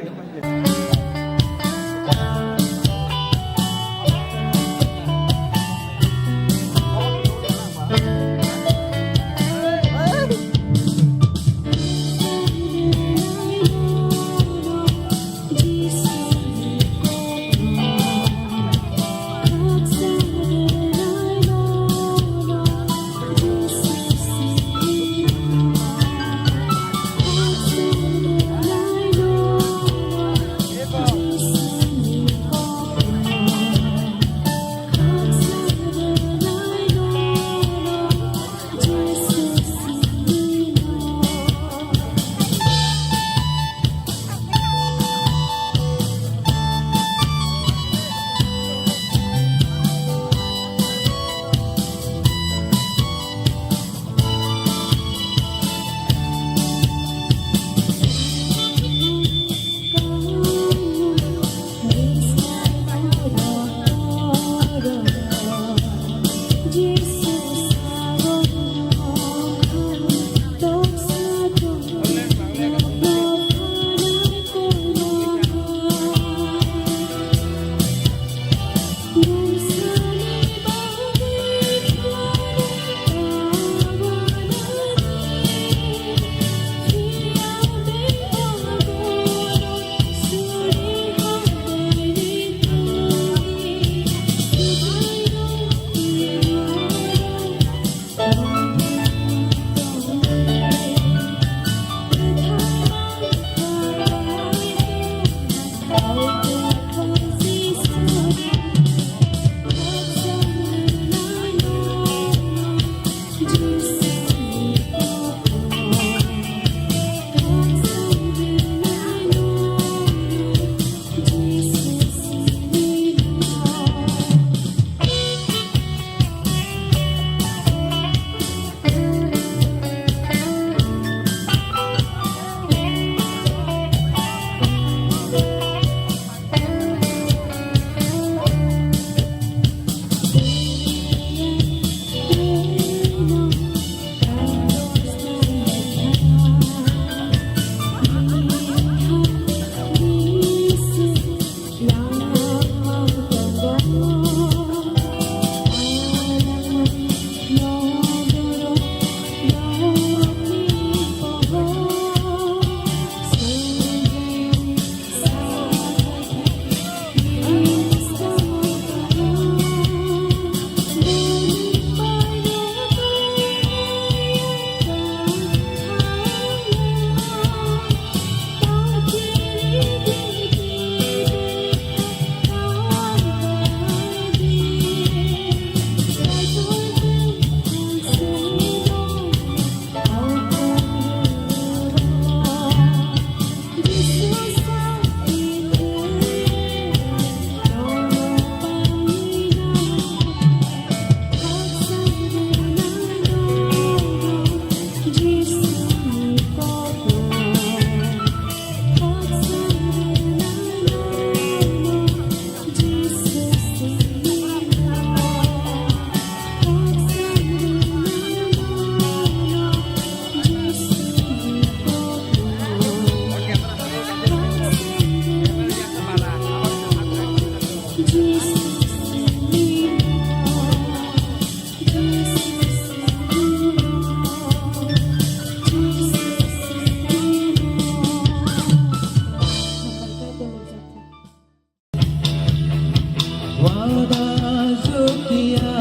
वादा जो किया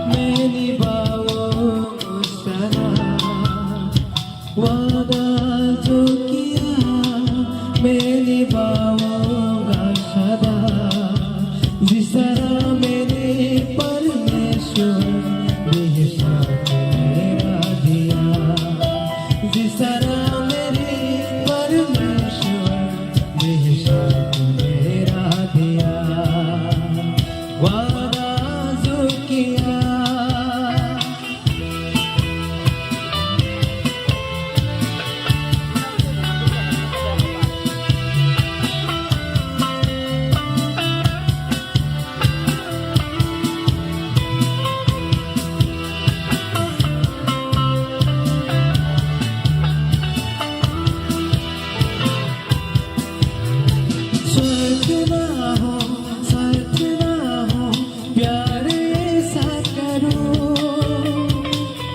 मैं निभाऊंगा सदा। वादा जो किया मैं निभाऊंगा सदा। जिस तरह मेरे परमेश्वर ने साथ मेरा दिया। जिस तरह मेरे परमेश्वर ने साथ मेरा दिया। वादा जो किया। साथ ना हो, साथ ना हो, प्यार ऐसा करो,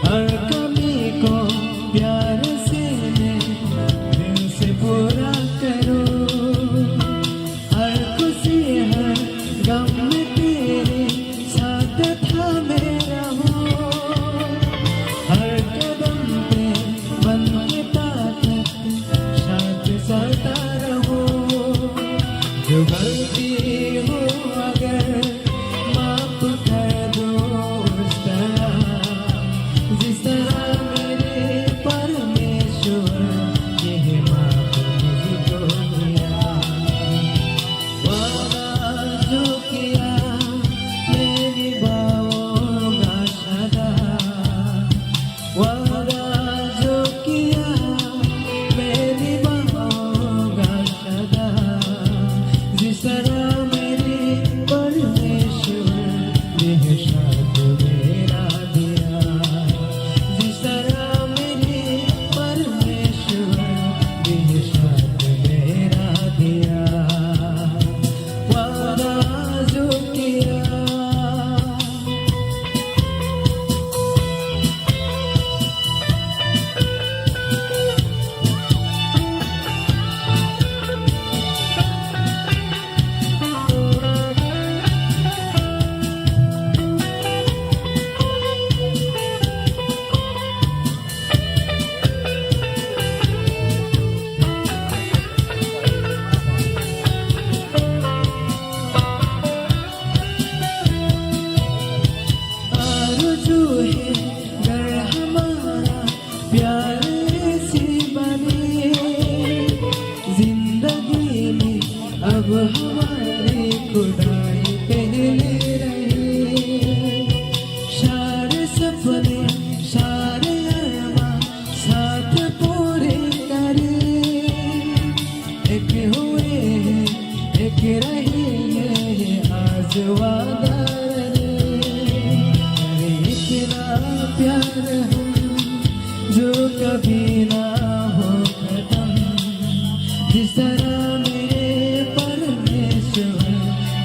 हर कमी को प्यार से मैं दिल से पूरा करो। हर खुशी हर गम में तेरे साथ था मेरा वो, हर कदम पे बन के ताकत साथ चलता रहो। जो गलती हो अगर माफ कर दो उस तरह, जिस तरह मेरे परमेश्वर ने माफ मुझको किया। वादा जो किया मैं निभाऊंगा सदा। वादा जो किया मैं निभाऊंगा सदा। जिस तरह मेरे परमेश्वर ने साथ मेरा दिया। जिस तरह मेरे परमेश्वर ने साथ मेरा दिया। वादा जो किया। आरज़ू है घर हमारा प्यार ऐसी बने, जिंदगी में अब हमारी खुदाई पहले रहे। सारे सपने, सारे अरमां साथ पूरे करे। एक हुए हैं, एक रहेंगे, ये आज वादा रे। अरे इतना प्यार हम जो कभी ना हो खत्म। जिस तरह मेरे परमेश्वर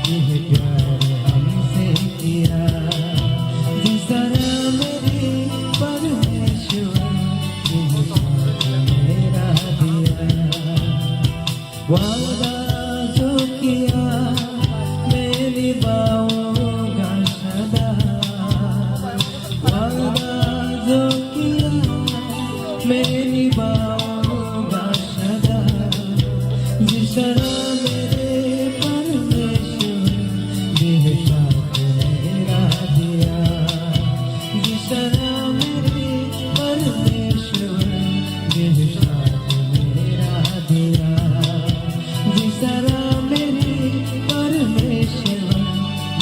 ने प्यार हमसे किया, जिस तरह मेरे परमेश्वर ने साथ मेरा दिया। वादा जो किया मैं निभाऊंगा सदा। वादा जो किया मैं निभाऊंगा सदा। जिस तरह मेरे परमेश्वर ने साथ मेरा दिया। जिस तरह मेरे परमेश्वर ने साथ मेरा दिया। जिस तरह मेरे परमेश्वर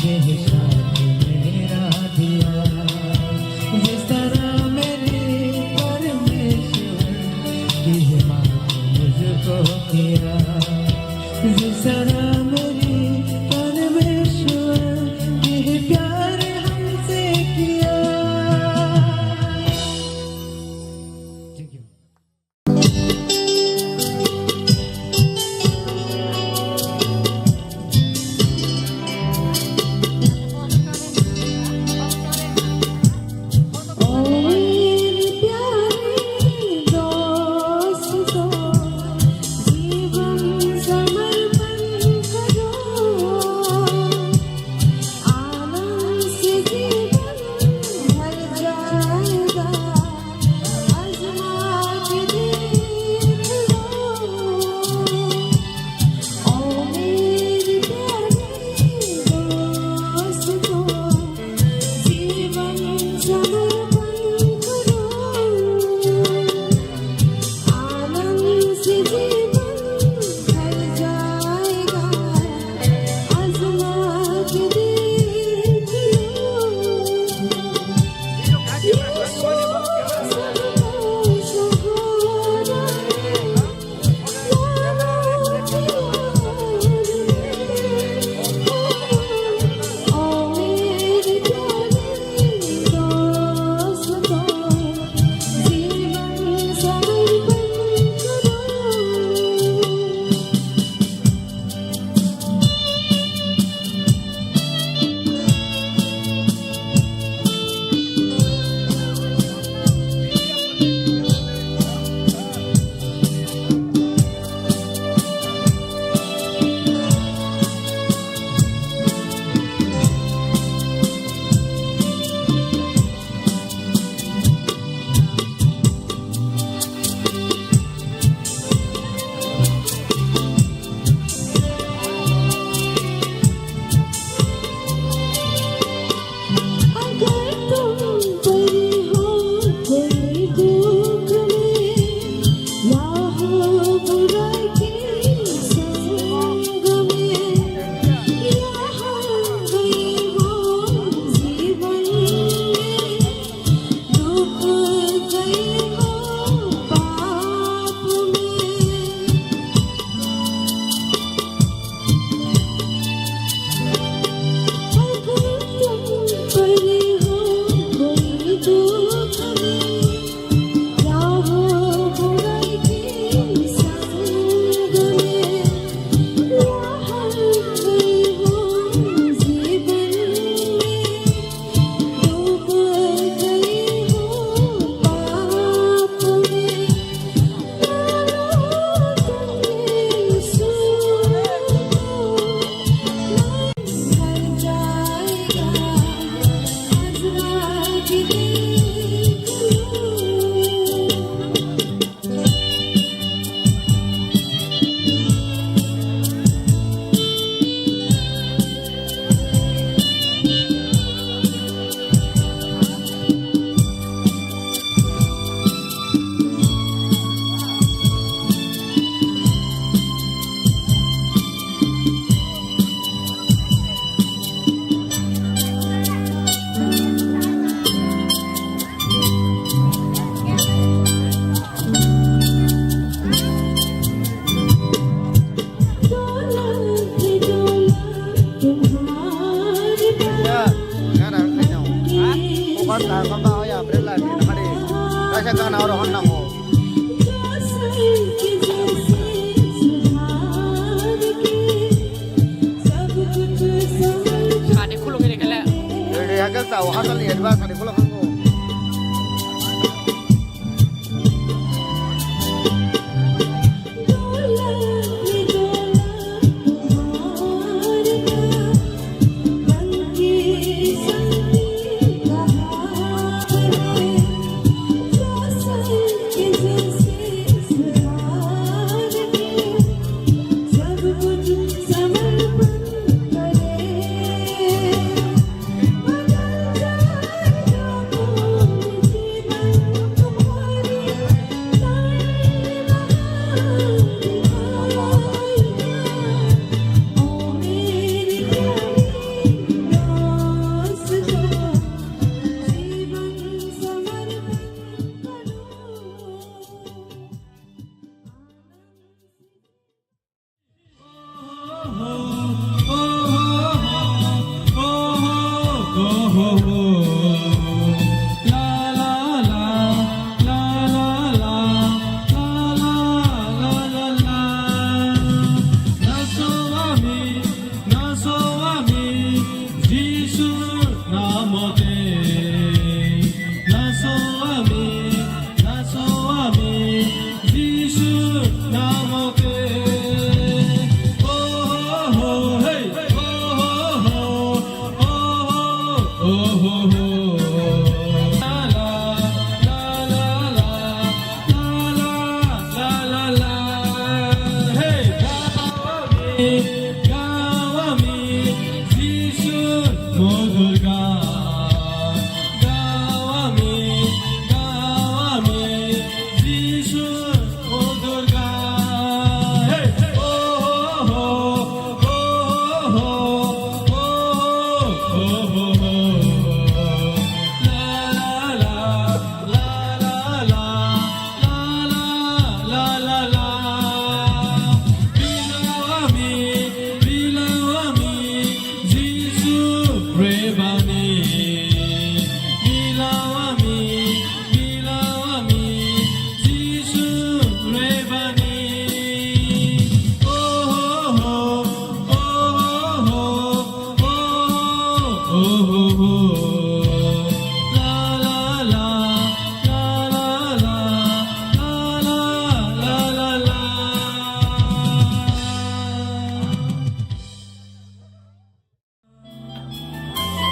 ने साथ मेरा दिया। जिस तरह मेरे परमेश्वर ने माफ मुझको किया। जिस तरह मेरे परमेश्वर ने प्यार हमसे किया। Thank you. Hasalni advance ani khulok wngkha.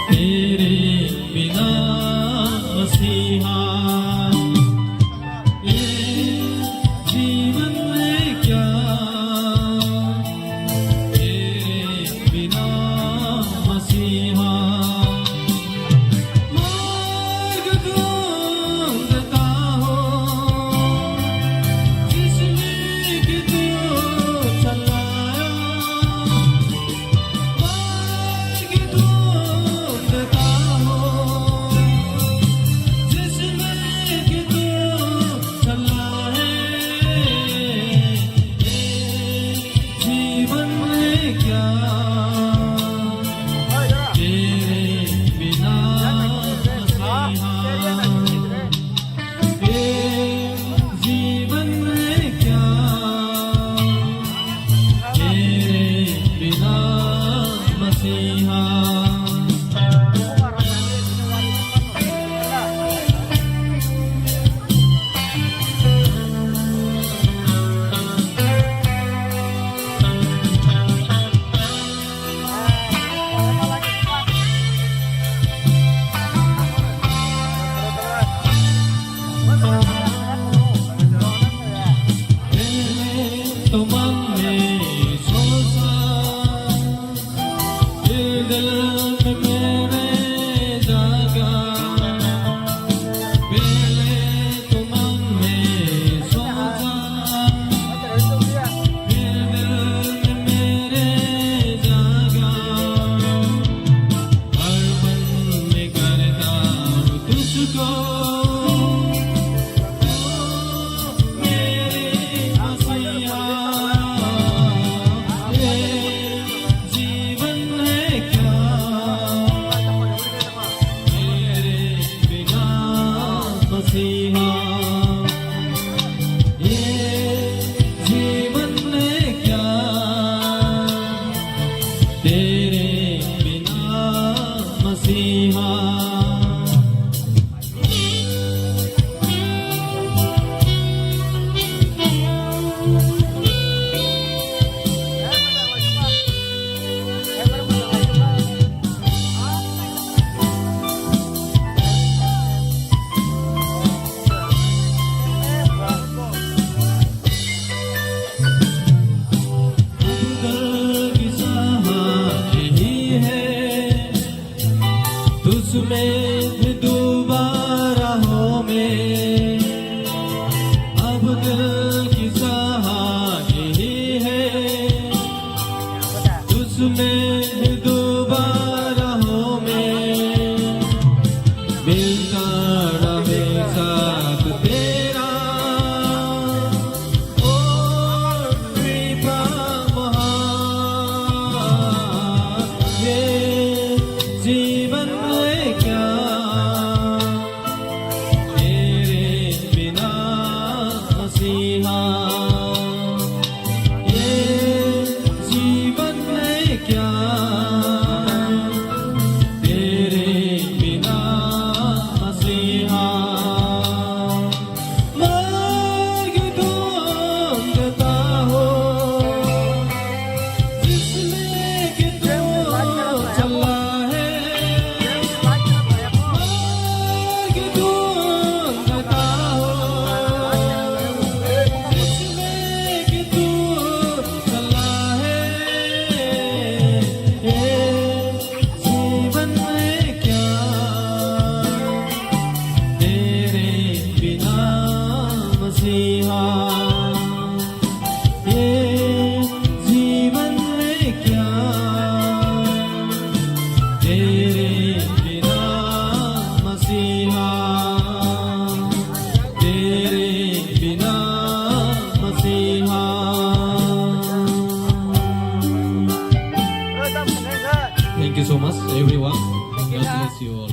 तेरे बिना मसीहा, ये जीवन में क्या, तेरे बिना मसीहा, मार्ग ढूंढता हूँ, जिसमें कि तू चलाया। जीवन में क्या, तेरे बिना मसीहा। Thank you so much, everyone. God bless you all.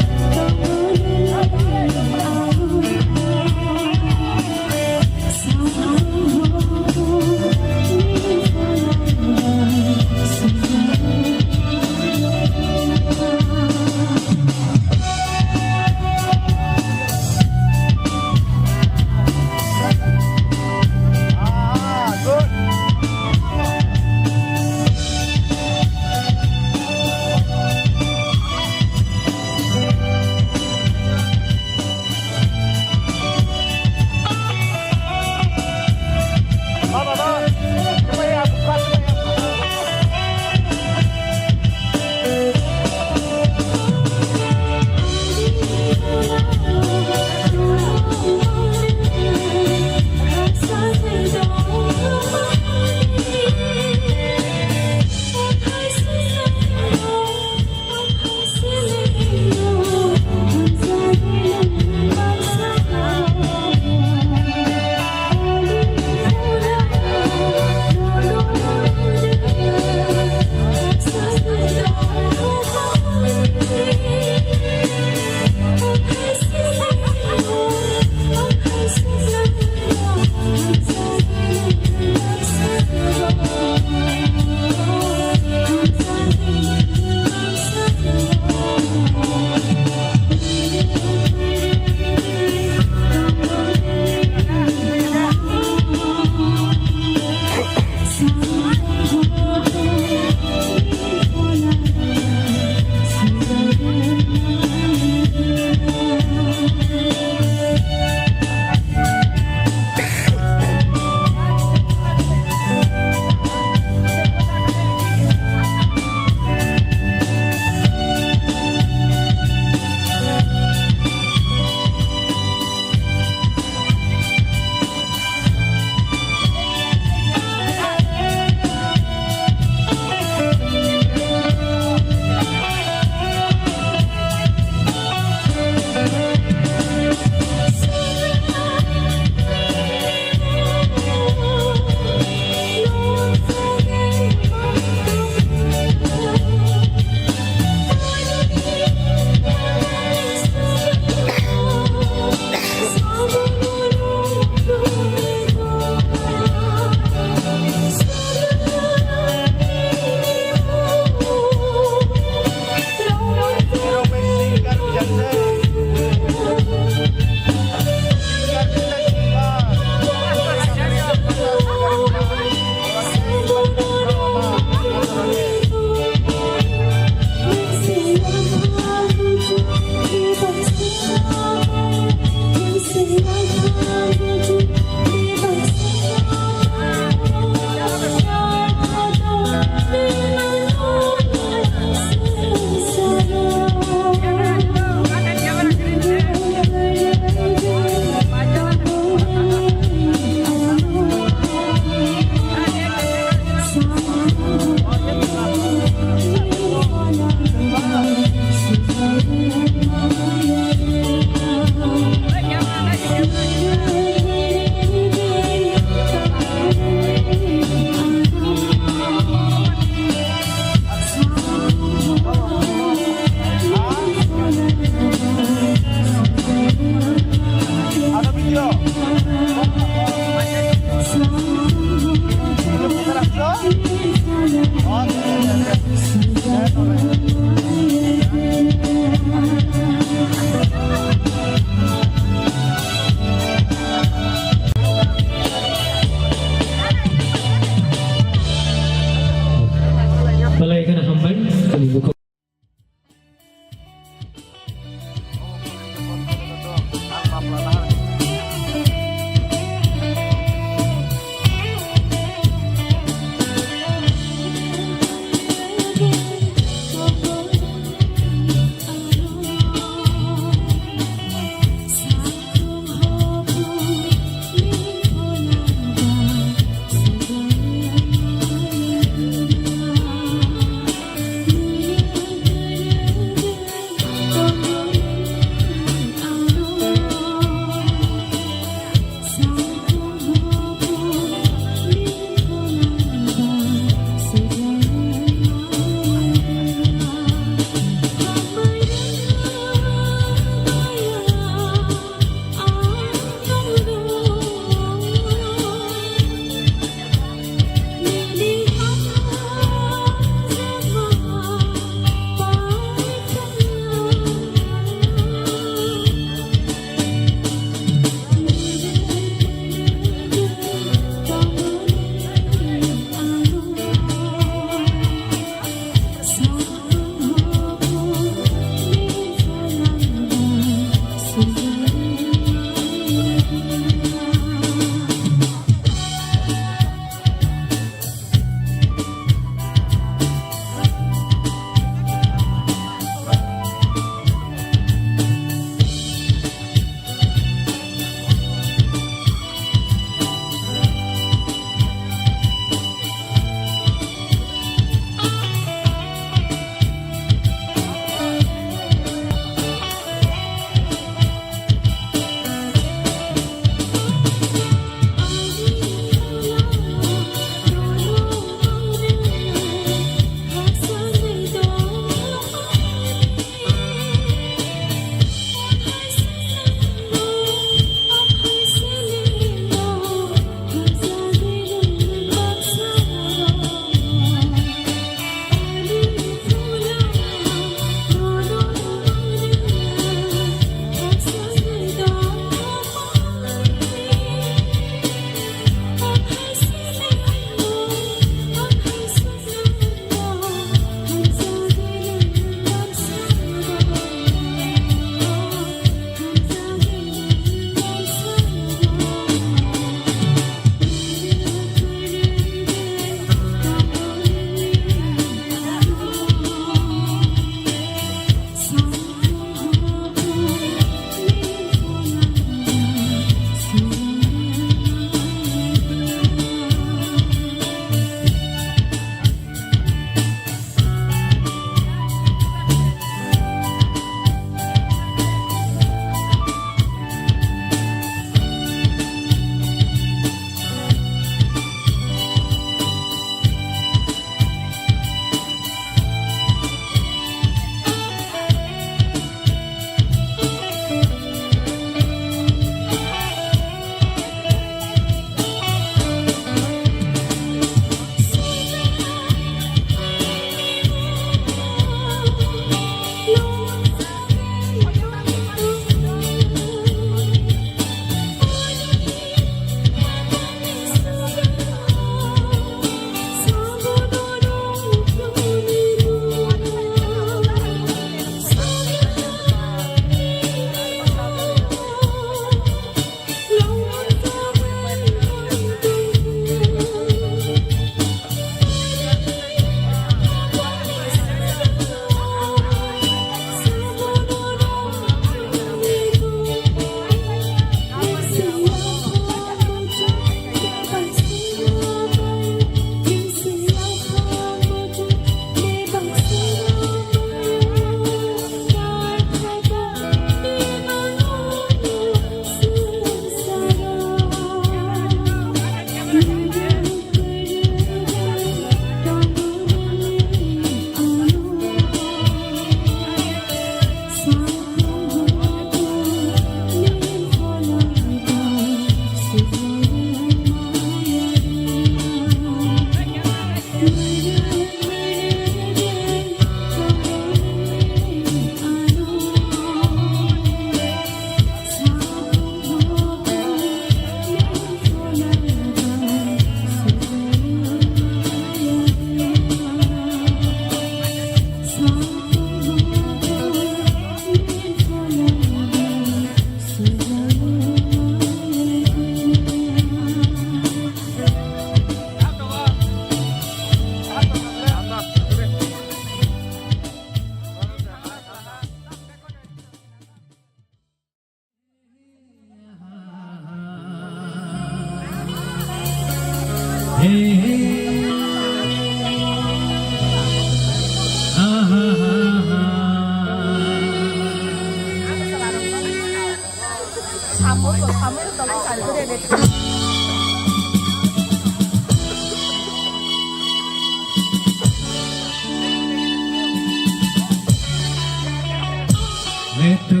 मैं तो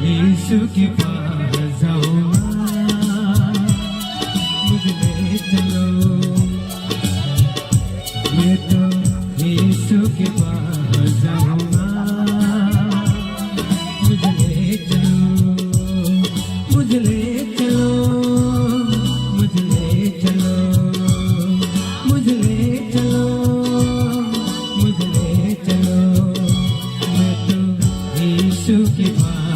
यीशु के पास जाऊंगा, मुझे ले चलो। मैं तो यीशु के पास जाऊंगा, मुझे ले चलो, मुझे ले चलो, मुझे ले चलो, मुझे ले चलो, मुझे ले चलो। मैं तो यीशु के पास